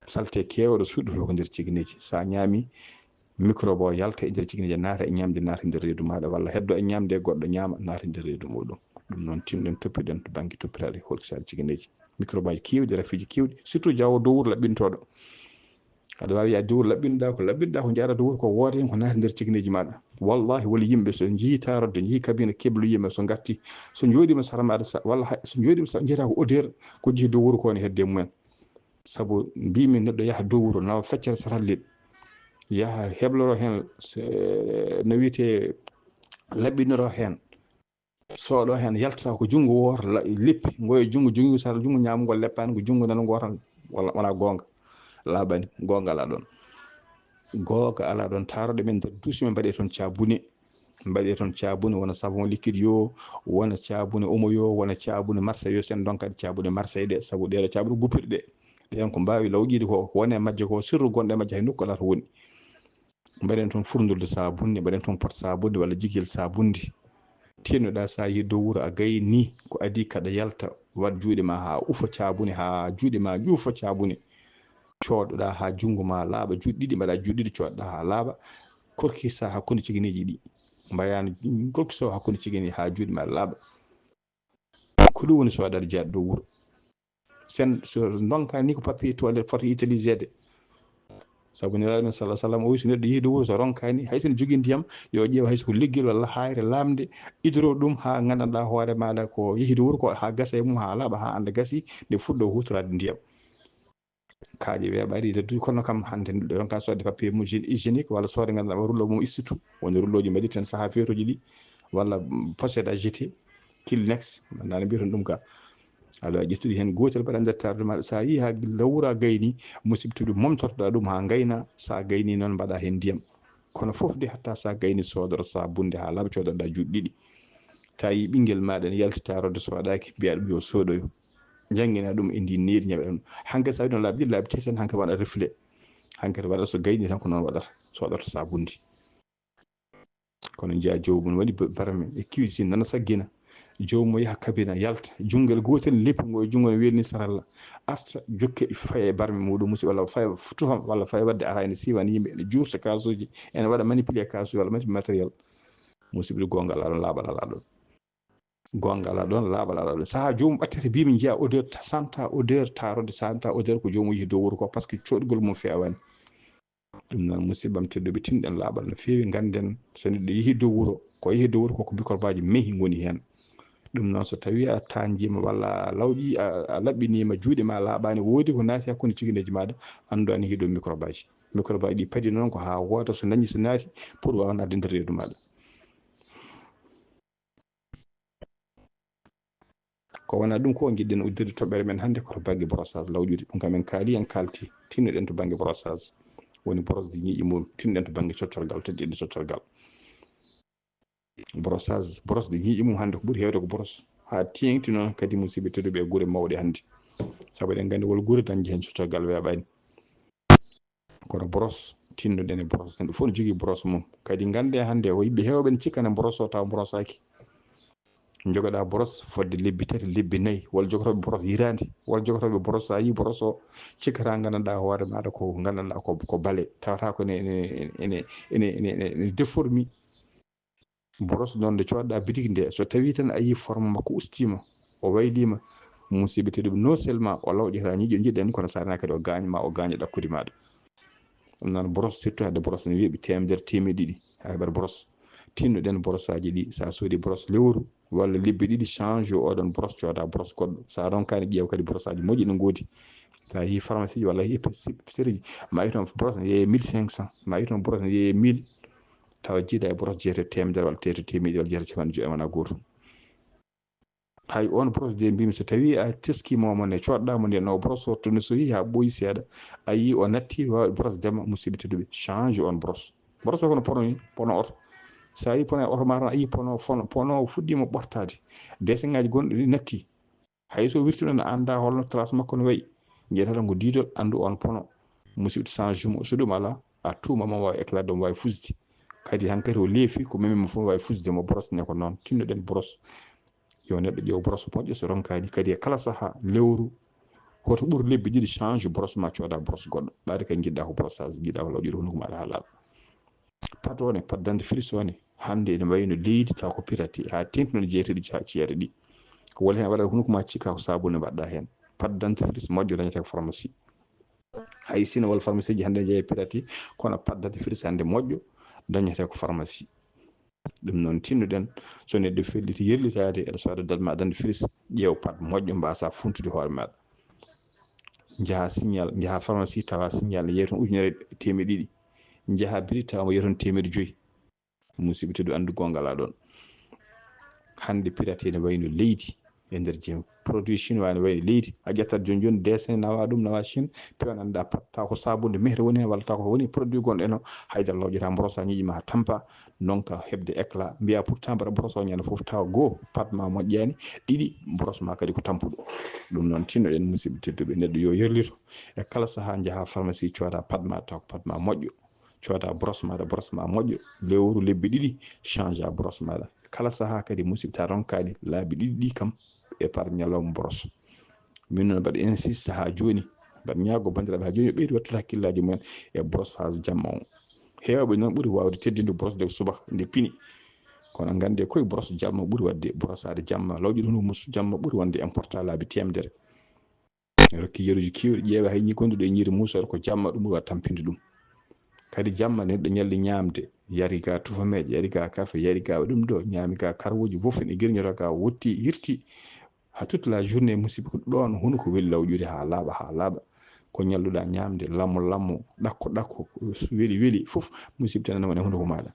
Salte keewɗo suuɗotoo ko nder cigineeji. So a ñaami, microbe o yalta e nder cigineeji, naata e ñaamde, naata e nder reedu maaɗa, walla heddo e ñaamde goɗɗo ñaama, naata e nder reedu muɗum. Ɗum noon tinnoɗen toppirɗen to bannge toppitaade holkisaade cigineeji. Microbe aji keewɗi, rafiji keewɗi, surtout jawo dowr laɓɓintooɗo. Aɗa waawi yaade dowr laɓɓinɗa ko, laɓɓinɗa ko njaara dowr ko wooda heen ko naati nder cigineeji maaɗa. Wallahi woni yimɓe so njii tarodde, njii kabine keblu yimɓe so ngatti, so njooɗiima sara maaɗa sa-, walla hay, so njooɗiima sa-, njiyata ko odeur ko jehi dow wuro ko ne hedde mumen. Sabu mbimi neɗɗo yaha dow wuro, nawa feccere satallit, yaha hebloro heen, no wiyetee, laɓɓinoro heen, sooɗo heen, yaltata ko junngo wooto leppi, ngoyo junngo, junngo sara, junngo ñaamo ngol leppaani, ko junngo nano ngoo tan. Wala wonaa goonga? Laaɓaani. Goonga alaa ɗoon. Goonga alaa ɗoon. Taarooɗe men nder duusi men mbaɗee toon caabune. Mbaɗee toon caabune, wona savon liquide yoo, wona caabune omo yoo, wona caabune Marseille yoo, sen ndonka ɗe caabune Marseille ɗe, sabu ɗeeɗo caabune guppirɗe. Ɗeen ko mbaawi lawƴiide ko woni e majje ko, sirru gonɗo e majje hay nokku alaa to woni. Mbaɗen toon furndude saabunde, mbaɗen toon pot saabunde walla jigel saabunde. Tinnoɗaa so a yehii dow wuro a gaynii, ko adii kaɗa yalta, waɗ juuɗe ma haa ufa caabune, haa juuɗe ma ƴuufa caabune. Coodoɗaa haa junngo ma laaɓa, juuɗe ɗiɗi, mbaɗa juuɗe ɗiɗi, coodoɗaa haa laaɓa. Korkisa hakkunde cigineeji ɗi. Mbayano korkiso hakkunde cigineeji haa juuɗe ma laaɓa. Ko ɗum woni soodaade jeyaaɗo dow wuro. Sen so ndonkaani ko papier toilette foti utiliseede. Sabu Nelaaɗo men sallallahu alaihi wasallam o wi so neɗɗo yehii dow wuro so ronkaani, hay so ne jogii ndiyam, yo ƴeew hay so ko leggel walla haayre laamnde, idoro ɗum haa nganndanɗaa hoore maaɗa ko yehii dow wuro ko haa gasa e mum, haa laaɓa, haa annda gasii, nde fuɗɗoo huutoraade ndiyam. Kaaƴe weeɓaani nder duuɗi, kono kam hannde ronka soodde papier mo hygiénique walla soodde nganndanɗaa rouleau mum issitu, woni rouleauji mbaɗirten sahaa feetooji ɗi, walla pochette à jeter, Kleenex, nana mbiyaton ɗum ka. Alors a ƴettuɗi heen gootel mbaɗa nder taarde maaɗa, so a yii haa lawra gayni, musidɓe tedduɓe, momtorɗaa ɗum haa ngayna, so a gayni noon mbaɗa heen ndiyam. Kono fof de hatta so a gayni soodoro saabunde haa laaɓa, coodoɗaa juuɗe ɗiɗi. Ta yii ɓinngel maaɗa ene yalti taarode sooɗaaki, mbiyaa ɗum yo sooɗoyo. Njanngina ɗum e ndi needi ñaɓe ɗum. Hankadi so a wiino laabi ɗiɗi, laabi tati tan hankadi waɗa reflet. Hankadi waɗa so gayni tan ko noon waɗata, sooɗoto saabunde. Kono njiyaa joomum waɗi barme e cuisine nana saggina. Joomum yaha kabina yalta. Junngel gootel leppi ngo e junngo ne weelni saralla. Arta jokke faye barme muɗum musi walla faye tufam walla faye waɗde ara ene siiwa ene yimɓe ene juurta kaasuuji ene waɗa manipuler kaasuuji walla manipuler matériel. Musidɓe goonga alaa ɗoon laaɓal alaa ɗoon. Goonga alaa ɗoon laaɓal alaa ɗoon. Sahaa joomum ɓattete mbimi njiyaa odeur santa odeur taarode santa odeur ko joomum yehi dow wuro ko par ce que coɗgol mum feewaani. Ɗum noon, musidɓam tedduɓe, tinɗen laaɓal no feewi, ngannden so neɗɗo yehi dow wuro, ko yehi dow wuro ko ko microbeaji mehi ngoni heen. Ɗum noon, so tawii a taanjiima walla a lawƴii, a, a laɓɓiniima, juuɗe ma laaɓaani, woodi ko naati hakkunde cigineeji maaɗa, anndu an yehi dow microbeaji. Microbeaji ɗi padi noon ko haa woota, so dañi so naati, pour waawa naatde nder reedu maaɗa. Ko wonaa ɗum ko njiɗɗen uddirde toɓɓere men hannde ko to bannge brossage lawƴude. Ɗum kam en kaali, en kaalti. Tinnoɗen to bannge brossage. Woni brosse ɗi ñiiƴe mum. Tinnoɗen to bannge coccorgal, teddinɗe coccorgal. Brossage, brosse ɗi ñiiƴe mum hannde ko ɓuri heewde ko brosse. Haa teeŋti noon kadi musidɓe tedduɓe e gure mawɗe hannde. Sabu eɗen nganndi wol gure dañde heen coccorgal weeɓaani. Kono brosse, tinnoɗen e brosse, kamɓe fof ne jogii brosse mum. Kadi nganndee hannde o yimɓe heewɓe ne cikkana brosse o tawa brossaaki. Njogoɗaa brosse fodde lebbi tati, lebbi nayi, walla jogotooɓe brosse yiraande, walla jogotooɓe brosse, so a yii brosse o, cikkata nganndanɗaa hoore maaɗa ko nganndanɗaa ko, ko bale, tawata ko ene, ene, ene, ene, ene, ene, ene déformé. Brosse noon nde coodɗaa bitik nde, so tawii tan a yii forme makko ustiima, o wayliima, musidɓe tedduɓe, non seulement o lawƴata ñiiƴe njiɗɗen, kono so a renaa kadi o gaañ ma, o gaaña ɗakkudi maaɗa. Ɗum noon brosse, surtout hade brosse ne weeɓi teemedere, teemeɗe ɗiɗi, haa heɓata brosse. Tinnoɗen brossaaji ɗi, so a soodii brosse lewru walla lebbi ɗiɗi, change o oɗon brosse, cooda brosse goɗɗo. So a ronkaani, ƴeew kadi brossaaji moƴƴi ne ngoodi. So a yii pharmacie ji walla a yii épicerie ji, ma a yii toon brosse ne yeeyee mille cinq cents, ma a yii toon brosse ne yeeyee mille, tawa jiidaa e brosse jeetati teemedere walla teetati teemeɗe walla jeetati capanɗe joy wonaa gootum. Hay oon brosse de mbimi so tawii a teskiima mo ne, coodɗaa mo nde, no brosse o tournesoyi haa ɓooyi seeɗa, a yii o natti, waawde brosse dema, musidɓe tedduɓe, change oon brosse. Brosse o kono pono ni, pono oto. So a yii pono e oto ma tan, a yii pono, fono, pono o fuɗɗiima ɓortaade. Deseŋaaji gonɗi ɗi natti. Hay so wirtii noon a anndaa holno trace makko no wayi. Njiyata tan ko diidol, anndu oon pono. Musidɗo change mo, so ɗum alaa, a tuuma mo waawi éclat, ɗum waawi fusde. Kadi hankadi o leefi, ko memi mo fof waawi fusde mo, brosse ne ko noon. Tinnoɗen brosse. Yo neɗɗo ƴeew brosse moƴƴo, so ronkaani kadi e kala sahaa lewru, hoto ɓur lebbi ɗiɗi change brosse ma, cooda brosse goɗɗo. Ɓaade kadi njiɗɗaa ko brossage, njiɗɗaa ko lawƴude hunuko maaɗa haa laaɓa. Pad o ne, pad dentifrice o ne, hannde ene wayi no leydi tawa ko pirate, haa teeŋti noon jeetati ca-, ceede ɗi. Walla heen waɗata hunuko ma cikka ko saabune mbaɗɗaa heen. Pad dentifrice moƴƴo dañata ko pharmacie. Hay sinno walla pharmacie ji hannde ne jeeya pirate, kono pad dentifrice hannde moƴƴo dañata ko pharmacie. Ɗum noon tinnoɗen, so neɗɗo felliti yerlitaade, eɗa sooda dal ma dentifrice, ƴeew pad moƴƴo mbaasaa funtude hoore maaɗa. Njaha signal, njaha pharmacie tawa signal ne yeeyi toon ujunere e teemeɗe ɗiɗi. Njaha biri tawa mo yeeyi toon teemeɗe joyi. Musidɓe tedduɓe, anndu goonga alaa ɗoon. Hannde pirate ne wayno leydi e nder jeyma. Produit chinois ne wayno leydi. A ƴettat jooni jooni dessin nawa ɗum, nawa Chine, peewn annda pat. Taw ko sabunde mehre woni heen walla taw ko woni produit gonɗo e no haydara lawƴata, mborosa ñiiƴe ma tampa, ndonka heɓde éclat. Mbiya pourtant mbaɗa brosse o ñande fof taw goo pat ma moƴƴaani, ɗiɗi brosse ma kadi ko tampuɗo. Ɗum noon tinnoɗen musidɓe tedduɓe, neɗɗo yo yerlito. E kala sahaa njaha pharmacie cooda pat ma taw ko pat ma moƴƴo. Cooda brosse maɗa, brosse ma moƴƴo. Lewru lebbi ɗiɗi, change a brosse maɗa. Kala sahaa kadi musidɓe ta ronkaani laabi ɗiɗi ɗi kam e par ñalawma brosse. Min noon mbaɗa insiste haa jooni, mbaɗa ñaago banndiraaɓe haa jooni yo ɓeydu wattude hakkillaaji mumen e brossage jamma o. Heewɓe noon ɓuri waawde teddinde brosse de subaka nde pini. Kono nganndee koye brosse jamma ɓuri waɗde, brossaade jamma, lawƴude hunuko mum jamma ɓuri wonde important laabi teemedere. Rokki yeruuji keewɗi, ƴeewa hay ñi gonduɗo e ñiiri muusoore ko jamma ɗum ɓuri waɗde tampinde ɗum. Kadi jamma neɗɗo ñalli ñaamde, yari ga tufameeje, yari ga kafe, yari ga ɗum ɗo, ñaami ga karwooji fof ene girñoto ga, wotti, hirti. Ha toute la journée, musidɓe, ko ɗoon hunuko weli lawƴude haa laaɓa, haa laaɓa. Ko ñalluɗa ñaamde, lammo, lammo, ɗakko, ɗakko, weli, weli, fof, musidɓe, tan woni hunuko maaɗa.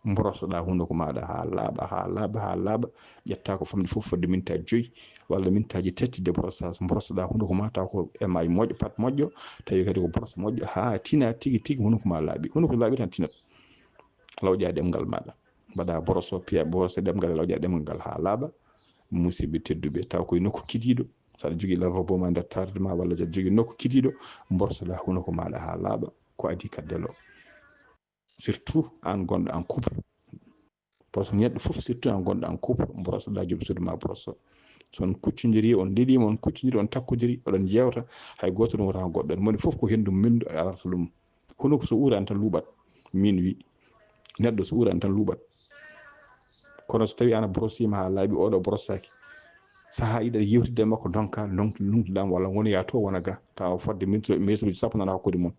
Mborosoɗa hunuko maaɗa haa laaɓa, haa laaɓa, haa laaɓa. Ƴetta ko famɗi fof fodde mintaji joyi walla mintaji tati de brossage. Mborosoɗa hunuko ma taw ko émail moƴƴo, pat moƴƴo, tawi kadi ko brosse moƴƴo, haa tina tigi, tigi hunuko ma laaɓi. Hunuko laaɓi tan tinat. Lawƴa ɗemngal maaɗa. Mbaɗa brosse o, piya brosse ɗemngal, lawƴa ɗemngal ngal haa laaɓa. Musidɓe tedduɓe, taw koye nokku kidiiɗo. So aɗa jogii lavabo ma nder taarde ma, walla so aɗa jogii nokku kidiiɗo, mborosoɗa hunuko maaɗa haa laaɓa. Ko adii ka delo. Surtout aan gonɗo en couple. Parce que neɗɗo fof, surtout aan gonɗo en couple, mborosoɗa joom suudu ma brosse. So on kuccondiri, on lelima, on kuccondiri, on takkodiri, oɗon jeewta, hay gooto ɗum wota goɗɗo. Moni fof ko henndu menndu arata ɗum. Hunuko so uurani tan luuɓat. Min wi, neɗɗo so uurani tan luuɓat. Kono so tawi aan a brosima haa laaɓi, oɗo brossaaki, sahaa iɗa yewtidde e makko, ndonka, lomtu-, lomtuɗam walla ngonoya to wona ga, tawa fodde min-, meetuuji sappo nana hakkunde mon.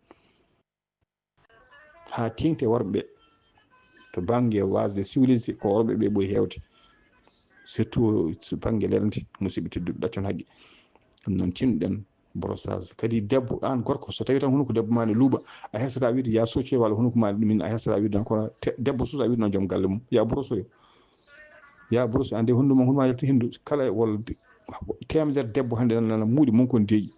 Haa teeŋti e worɓe ɓe, to bannge waasde civilisé, ko worɓe ɓe ɓuri heewde. Surtout so bannge lelnde, musidɓe tedduɓe, ɗaccon haqqe. Ɗum noon, tinnoɗen brossage. Kadi debbo, aan gorko, so tawii tan hunuko debbo ma ne luuɓa, a hesata wiide ya socce walla hunuko ma ɗumin, a hesata wiide noon, kono te-, debbo suusa wiide noon joom galle mum, ya brosoyo. Ya brosoyo, ande hunuko ma, hunuko ma yalti henndu, kala walla teemedere debbo hannde nana, nana muuɗi mum kon deeƴi.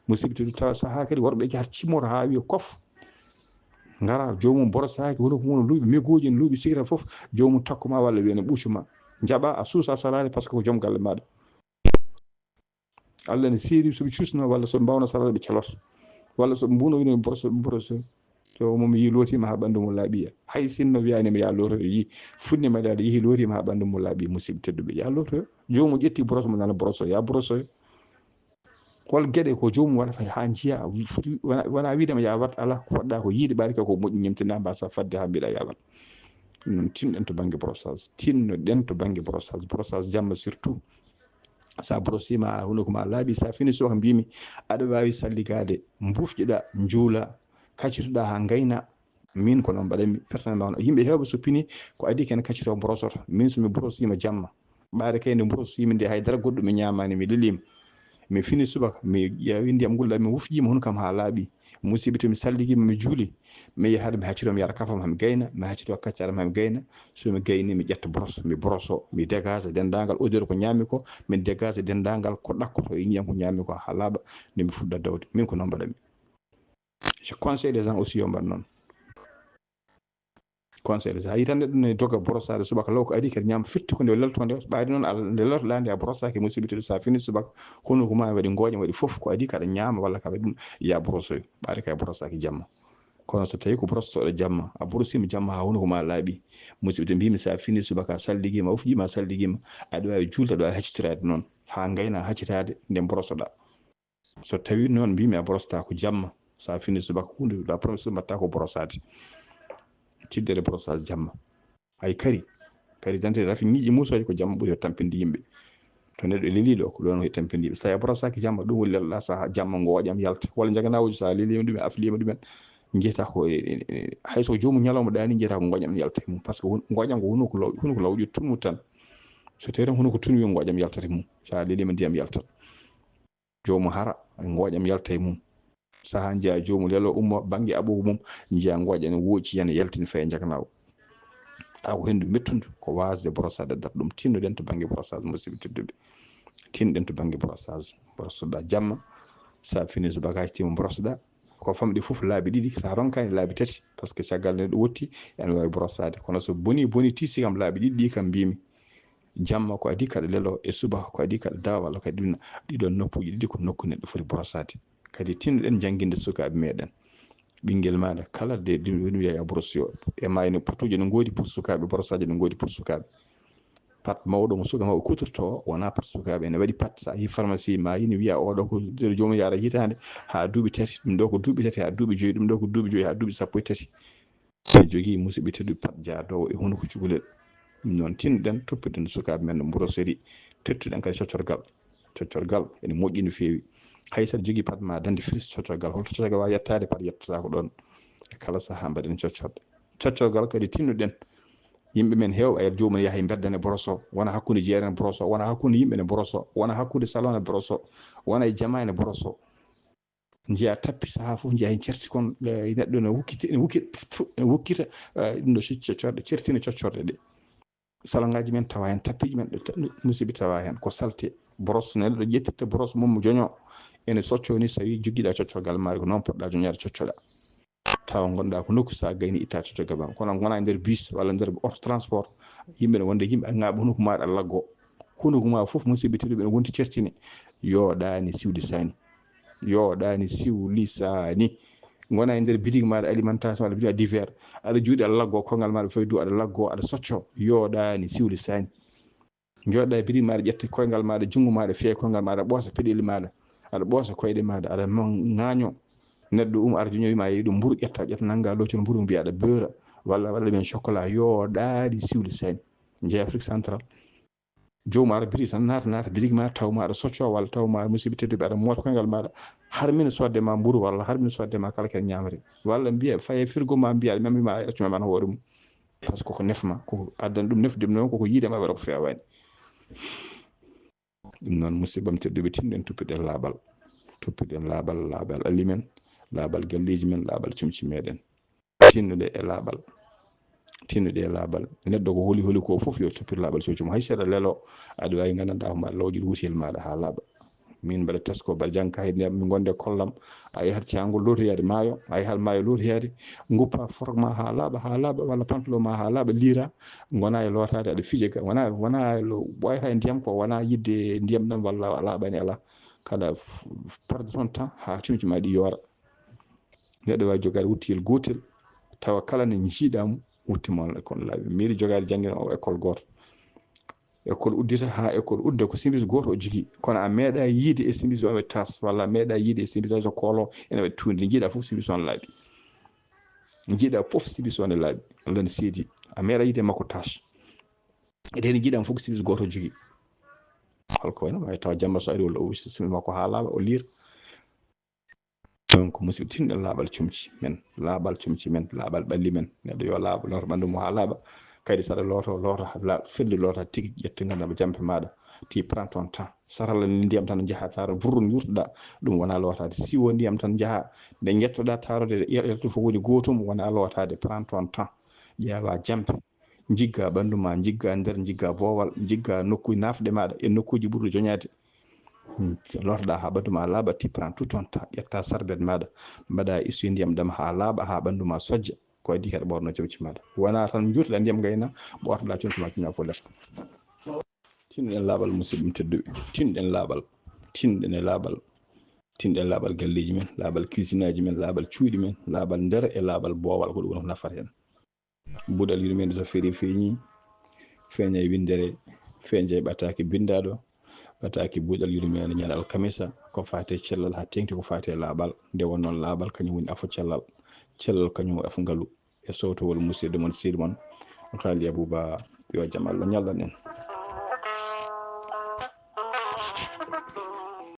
Musidɓe tedduɓe, tawa sahaa kadi worɓe jahata cimmoto haa wiya kof. Ngara, joomum borosaki, hunuko mum no luuɓi, megooji ne luuɓi, sigira fof, joomum takko ma walla wiya ne ɓuuco ma. Njaɓa, a suusa salaade, parce que ko joom galle maaɗa. Allah ne seeri, so ɓe cuusno walla so ɓe mbaawno salaade, ɓe caloto. Walla so ɓe mbuuno, wino ɓe boroso, ɓe boroso. Joomum yii lootiima haa ɓanndu mum laaɓi. Hay sinno wiyaani mo ya lootoyo, yii funne ma daade, yehi lootiima haa ɓanndu mum laaɓi, musidɓe tedduɓe. Ya lootoyo. Joomum ƴetti boros mum nana borosoyo, ya borosoyo. Hol geɗe ko joomum waɗata haa njiya, foti, wona, wona wiide ma ya waɗ, alaa, ko waɗɗa ko yiide ɓaari ka ko moƴƴi, ñemtina mbasa fadde haa mbiɗa ya waɗ. Ɗum noon, tinnoɗen to bannge brossage. Tinnoɗen to bannge brossage. Brossage jamma surtout. Sa brosima, hunuko ma laaɓi, sa fini, so ko mbimi, aɗa waawi salligaade, mbufƴoɗa, njuula, kaccitoɗa haa ngayna. Min ko noon mbaɗanmi, personnellement. Yimɓe heewɓe so pini, ko adii ko en kaccito, borosoto. Min so mi borosima jamma, ɓaade kay nde borosimi nde, hay dara goɗɗum mi ñaamaani, mi leliima. Mi fini subaka, mi ƴeewi ndiyam ngulɗam, mi wufƴiima hunuko am haa laaɓi. Musidɓe, to mi salligiima, mi juuli, mi yahat, mi haccito, mi yara kafam, haa mi gayna, mi haccito kaccaram, haa mi gayna. So mi gayni, mi ƴetta boros, mi boroso, mi dégage denndaangal odeur ko ñaami ko, mi dégage denndaangal ko ɗakkoto e ñiiƴam ko ñaami ko haa laaɓa, nde mi fuɗɗa dawde. Min ko noon mbaɗanmi. Je conseille les gens aussi yo mbaɗ noon. Conseil, so a yii tan neɗɗo ne doga borosaade subaka law ko adii kadi ñaama firti ko nde lelto nde, ɓaade noon a, nde leltoɗaa nde a borosaaki, musidɓe tedduɓe, so a fini subaka, hunuko ma waɗi ngooƴam, waɗi fof, ko adii kaɗa ñaama walla kaɗa ɗum, ya borosoyo, ɓaade kay a borosaaki jamma. Kono so tawii ko borosotoɗo jamma, a borosiima jamma haa hunuko ma laaɓi, musidɓe tedduɓe, mbimi so a fini subaka, a salligiima, a wufƴiima, a salligiima, aɗa waawi juulde, aɗa waawi haccitoraade noon, haa ngayna haccitaade nde borosoɗaa. So tawii noon mbimi a borosataa ko jamma, so a fini subaka huunde, la première chose mbaɗta ko borosaade. Tiddere borosage jamma. Hay kari, kari dante rafi ñiiƴe muusooje ko jamma ɓuri waɗde tampinde yimɓe. To neɗɗo leliiɗo, ko ɗoon waɗi tampinde yimɓe. So tawii a borosaaki jamma, ɗum woni lelɗa saha jamma ngooƴam yalta. Walla njaganawuuji, so a leliima ɗumen, a filiima ɗumen, njiyata ko e, e, e, hay so joomum ñalawma ɗaani, njiyata ko ngooƴam yalta e mum. Par ce que hun-, ngooƴam ko hunuko law-, hunuko lawƴude tun mum tan. So tawii tan hunuko tun wi ngooƴam yaltata e mum. So a leliima ndiyam yaltat. Joomum hara, Ngooƴam yalta e mum. Sahaa njiyaa joomum lelo umma bannge aɓoowu mum, njiyaa ngooƴam ene wooci, yana yaltini fayi e njaknaawo. Tawa ko henndu mettundu, ko waasde borosade darɗe ɗum. Tinnoɗen to bannge borosage, musidɓe tedduɓe. Tinnoɗen to bannge borosage. Borosoɗaa jamma, so a finii so bagage tima borosoɗaa. Ko famɗi fof laabi ɗiɗi, so a ronkaani laabi tati, par ce que caggal nde ɗo wotti, ene waawi borosaade. Kono so bonii, bonii, tisi kam laabi ɗiɗi ɗi kam mbiymi. Jamma ko adii kaɗa lelo, e suba ko adii kaɗa dawa walla kaɗa ɗina. Ɗiɗon noppuuji ɗiɗi ko nokku neɗɗo foti borosaade. Kadi tinnoɗen jannginde sukaaɓe meɗen. Ɓinngel maaɗa kala de ɗum, ɗum wiya yo boros yo. E ma ene potuuji no ngoodi pour sukaaɓe, borosaaji no ngoodi pour sukaaɓe. Pat mawɗo mo suka mawɓe kutorto o, wonaa pat sukaaɓe. Ene waɗi pat, so a yii pharmacie ma yini wiya oɗo ko joomum yaara hitaande haa duuɓi tati, ɗum ɗo ko duuɓi tati haa duuɓi joyi, ɗum ɗo ko duuɓi joyi haa duuɓi sappo e tati. Ene jogii musidɓe tedduɓe pat jaadoowo e hunuko cukalel. Ɗum noon tinnoɗen, toppiɗen sukaaɓe men no mboroseri, tottuɗen kadi coccorgal. Coccorgal ene moƴƴi no feewi. Hay so aɗa jogii pat ma dañde firis coccorgal, holto coccorgal waawi yettaade, pat yettotaako ɗoon. E kala sahaa mbaɗen coccorɗe. Coccorgal kadi tinnoɗen. Yimɓe men heewɓe, a yiyat joomum yaha e mbedda ne boroso, wona hakkunde jeere ne boroso, wona hakkunde yimɓe ne boroso, wona hakkunde salon ne boroso, wona e jamaa ne boroso. Njiyaa tappi sahaa fof, njiyaa heen certi kon, eh, neɗɗo ne wukkiti, ne wukkit-, ne wukkita, eh, ɗum ɗo coccorɗe, certini coccorɗe ɗe. Salongaaji men tawa heen, tappiiji men ɗo ta-, musidɓe tawa heen. Ko salte. Boros, neɗɗo ƴettirta boros mum joño, ene socco ni, so tawi joggiɗa coccorgal maari ko noon poɗɗa joñaade coccoɗa. Tawa ngonɗa ko nokku, so a gayni itta coccorgal ma. Kono wona e nder bus walla nder auto transport, yimɓe ne wonde yimɓe aɗa ŋaaɓa hunuko maɗa laggo. Hunuko ma fof musidɓe tedduɓe ne wonti certini. Yooɗaani siwlisaani. Yooɗaani siwlisaani. Ngona e nder bitig maɗa alimentation walla bitig divers. Aɗa juuɗe aɗa laggo, koyngal maɗa fawi dow aɗa laggo, aɗa socco. Yooɗaani siwlisaani. Jooɗa e bitig maɗa, ƴetta koyngal maɗa, junngo maɗa, feewa koyngal maɗa, ɓoosa peɗeli maɗa, aɗa ɓoosa koyɗe maɗa, aɗa ma-, ŋaaño. Neɗɗo um ara joñowi ma, yeeyi ɗum mburu, ƴetta, ƴetta nannga, lootel mburu, mbiya aɗa beura, walla waɗa ɗumen chocolat, yooɗaani siwlisaani. Njeya Afrique Central, joomum ara bitig tan, naata, naata bitig ma, taw ma aɗa socco, walla taw ma musidɓe tedduɓe aɗa moota koyngal maɗa, harmina sodde ma mburu, walla harmina sodde ma kala ken ñaamre, walla mbiya faye frigo ma, mbiya aɗa memri ma, accu ma hoore mum. Par ce que koko nefma, koko addani ɗum nefde ɗum noon, koko yiide ma waɗa ko feewaani. Ɗum noon, musidɓam tedduɓe, tinɗen tuppiɗen laaɓal. Tuppiɗen laaɓal, laaɓal alli men, laaɓal galleeji men, laaɓal comci meɗen. Tinnuɗe e laaɓal. Tinnuɗe e laaɓal. Neɗɗo ko holi holi ko fof yo tuppir laaɓal comci mum. Hay seeɗa lelo, aɗa waawi nganndanɗaa ko mbaɗa lawƴir wutiyel maaɗa haa laaɓa. Min mbaɗa tesko, mbaɗa jannga kayit, mi gonde kollam. A yahat caangol lootoyaade maayo, a yahat maayo lootoyaade, nguppa forog ma haa laaɓa, haa laaɓa, walla pantalon ma haa laaɓa, liira, ngona e lootaade, aɗa fija ga, wona, wona lo-, ɓooyata e ndiyam ko, wona yidde ndiyam ɗam, walla a laaɓani alaa. Kaɗa f-, perde ton temps haa comci ma ɗi yoora. Neɗɗo waawi jogaade wuttiyel gootel, tawa kala nde njiiɗaa mo, wutte mo e kono laaɓi. Miɗo jogaade janngina o école gooto. École uddita haa école udda ko simis gooto o jogii. Kono a meeɗaa yiide e simis o e tas, walla a meeɗaa yiide e simis hay so koolo ene waɗi tuundi. Njiiɗaa fof simis on laaɓi. Njiiɗaa fof simis on e laaɓi. Walla ne seedi. A meeɗaa yiide makko tas. Ede njiiɗaa fof ko simis gooto o jogii. Holko wayno, waawi tawa jamma so ari walla o wisi simis makko haa laaɓa, o liir. Donc, musidɓe, tinɗen laaɓal comci men, laaɓal comci men, laaɓal ɓalli men. Neɗɗo yo laaɓ, looto ɓanndu mum haa laaɓa. Kadi so aɗa looto, looto haa laaɓ, firli looto tigi, ƴettu nganndu ma jampe maaɗa, ti prends ton temps. Sarala ni ndiyam tan njaha taaro, vurrun yurtoɗa, ɗum wona lootaade. Siwo ndiyam tan njaha, nde njettoɗa taarode, yer-, yerto fof woni gootum, wona lootaade, prends ton temps. Ƴeewa jampe, njigga ɓanndu ma, njigga nder, njigga boowal, njigga nokku naafɗe maaɗa e nokkuuji ɓurɗi joñaade. Hmm, lootoɗaa haa ɓanndu ma laaɓa, ti prends tout ton temps, ƴetta sarbet maaɗa, mbaɗa essuie ndiyam ɗam haa laaɓa, haa ɓanndu ma sojja, ko adii kaɗa ɓoorno comci maaɗa. Wona tan njuutoɗaa ndiyam ngayna, ɓoortoɗaa comci ma, comci ma fof lefta. Tinɗen laaɓal, musidɓe tedduɓe, tinɗen laaɓal, tinɗen e laaɓal, tinɗen laaɓal galleeji men, laaɓal cuisine aji men, laaɓal cuuɗi men, laaɓal nder e laaɓal boowal, ko ɗum woni ko nafata en. Buuɗal yurmeende so feerii feeñii, feeña e winndere, feeña e ɓataake binndaaɗo, ɓataake buuɗal yurmeende ñande alkamisa, ko faati e cellal haa teeŋti ko faati e laaɓal. Nde wonnoo laaɓal kañum woni afo cellal, cellal kañum woni afo ngalu. E sowtowol musidɗo mon, seydi mon, Alhaali Abuba, yo jam Allah ñallan en.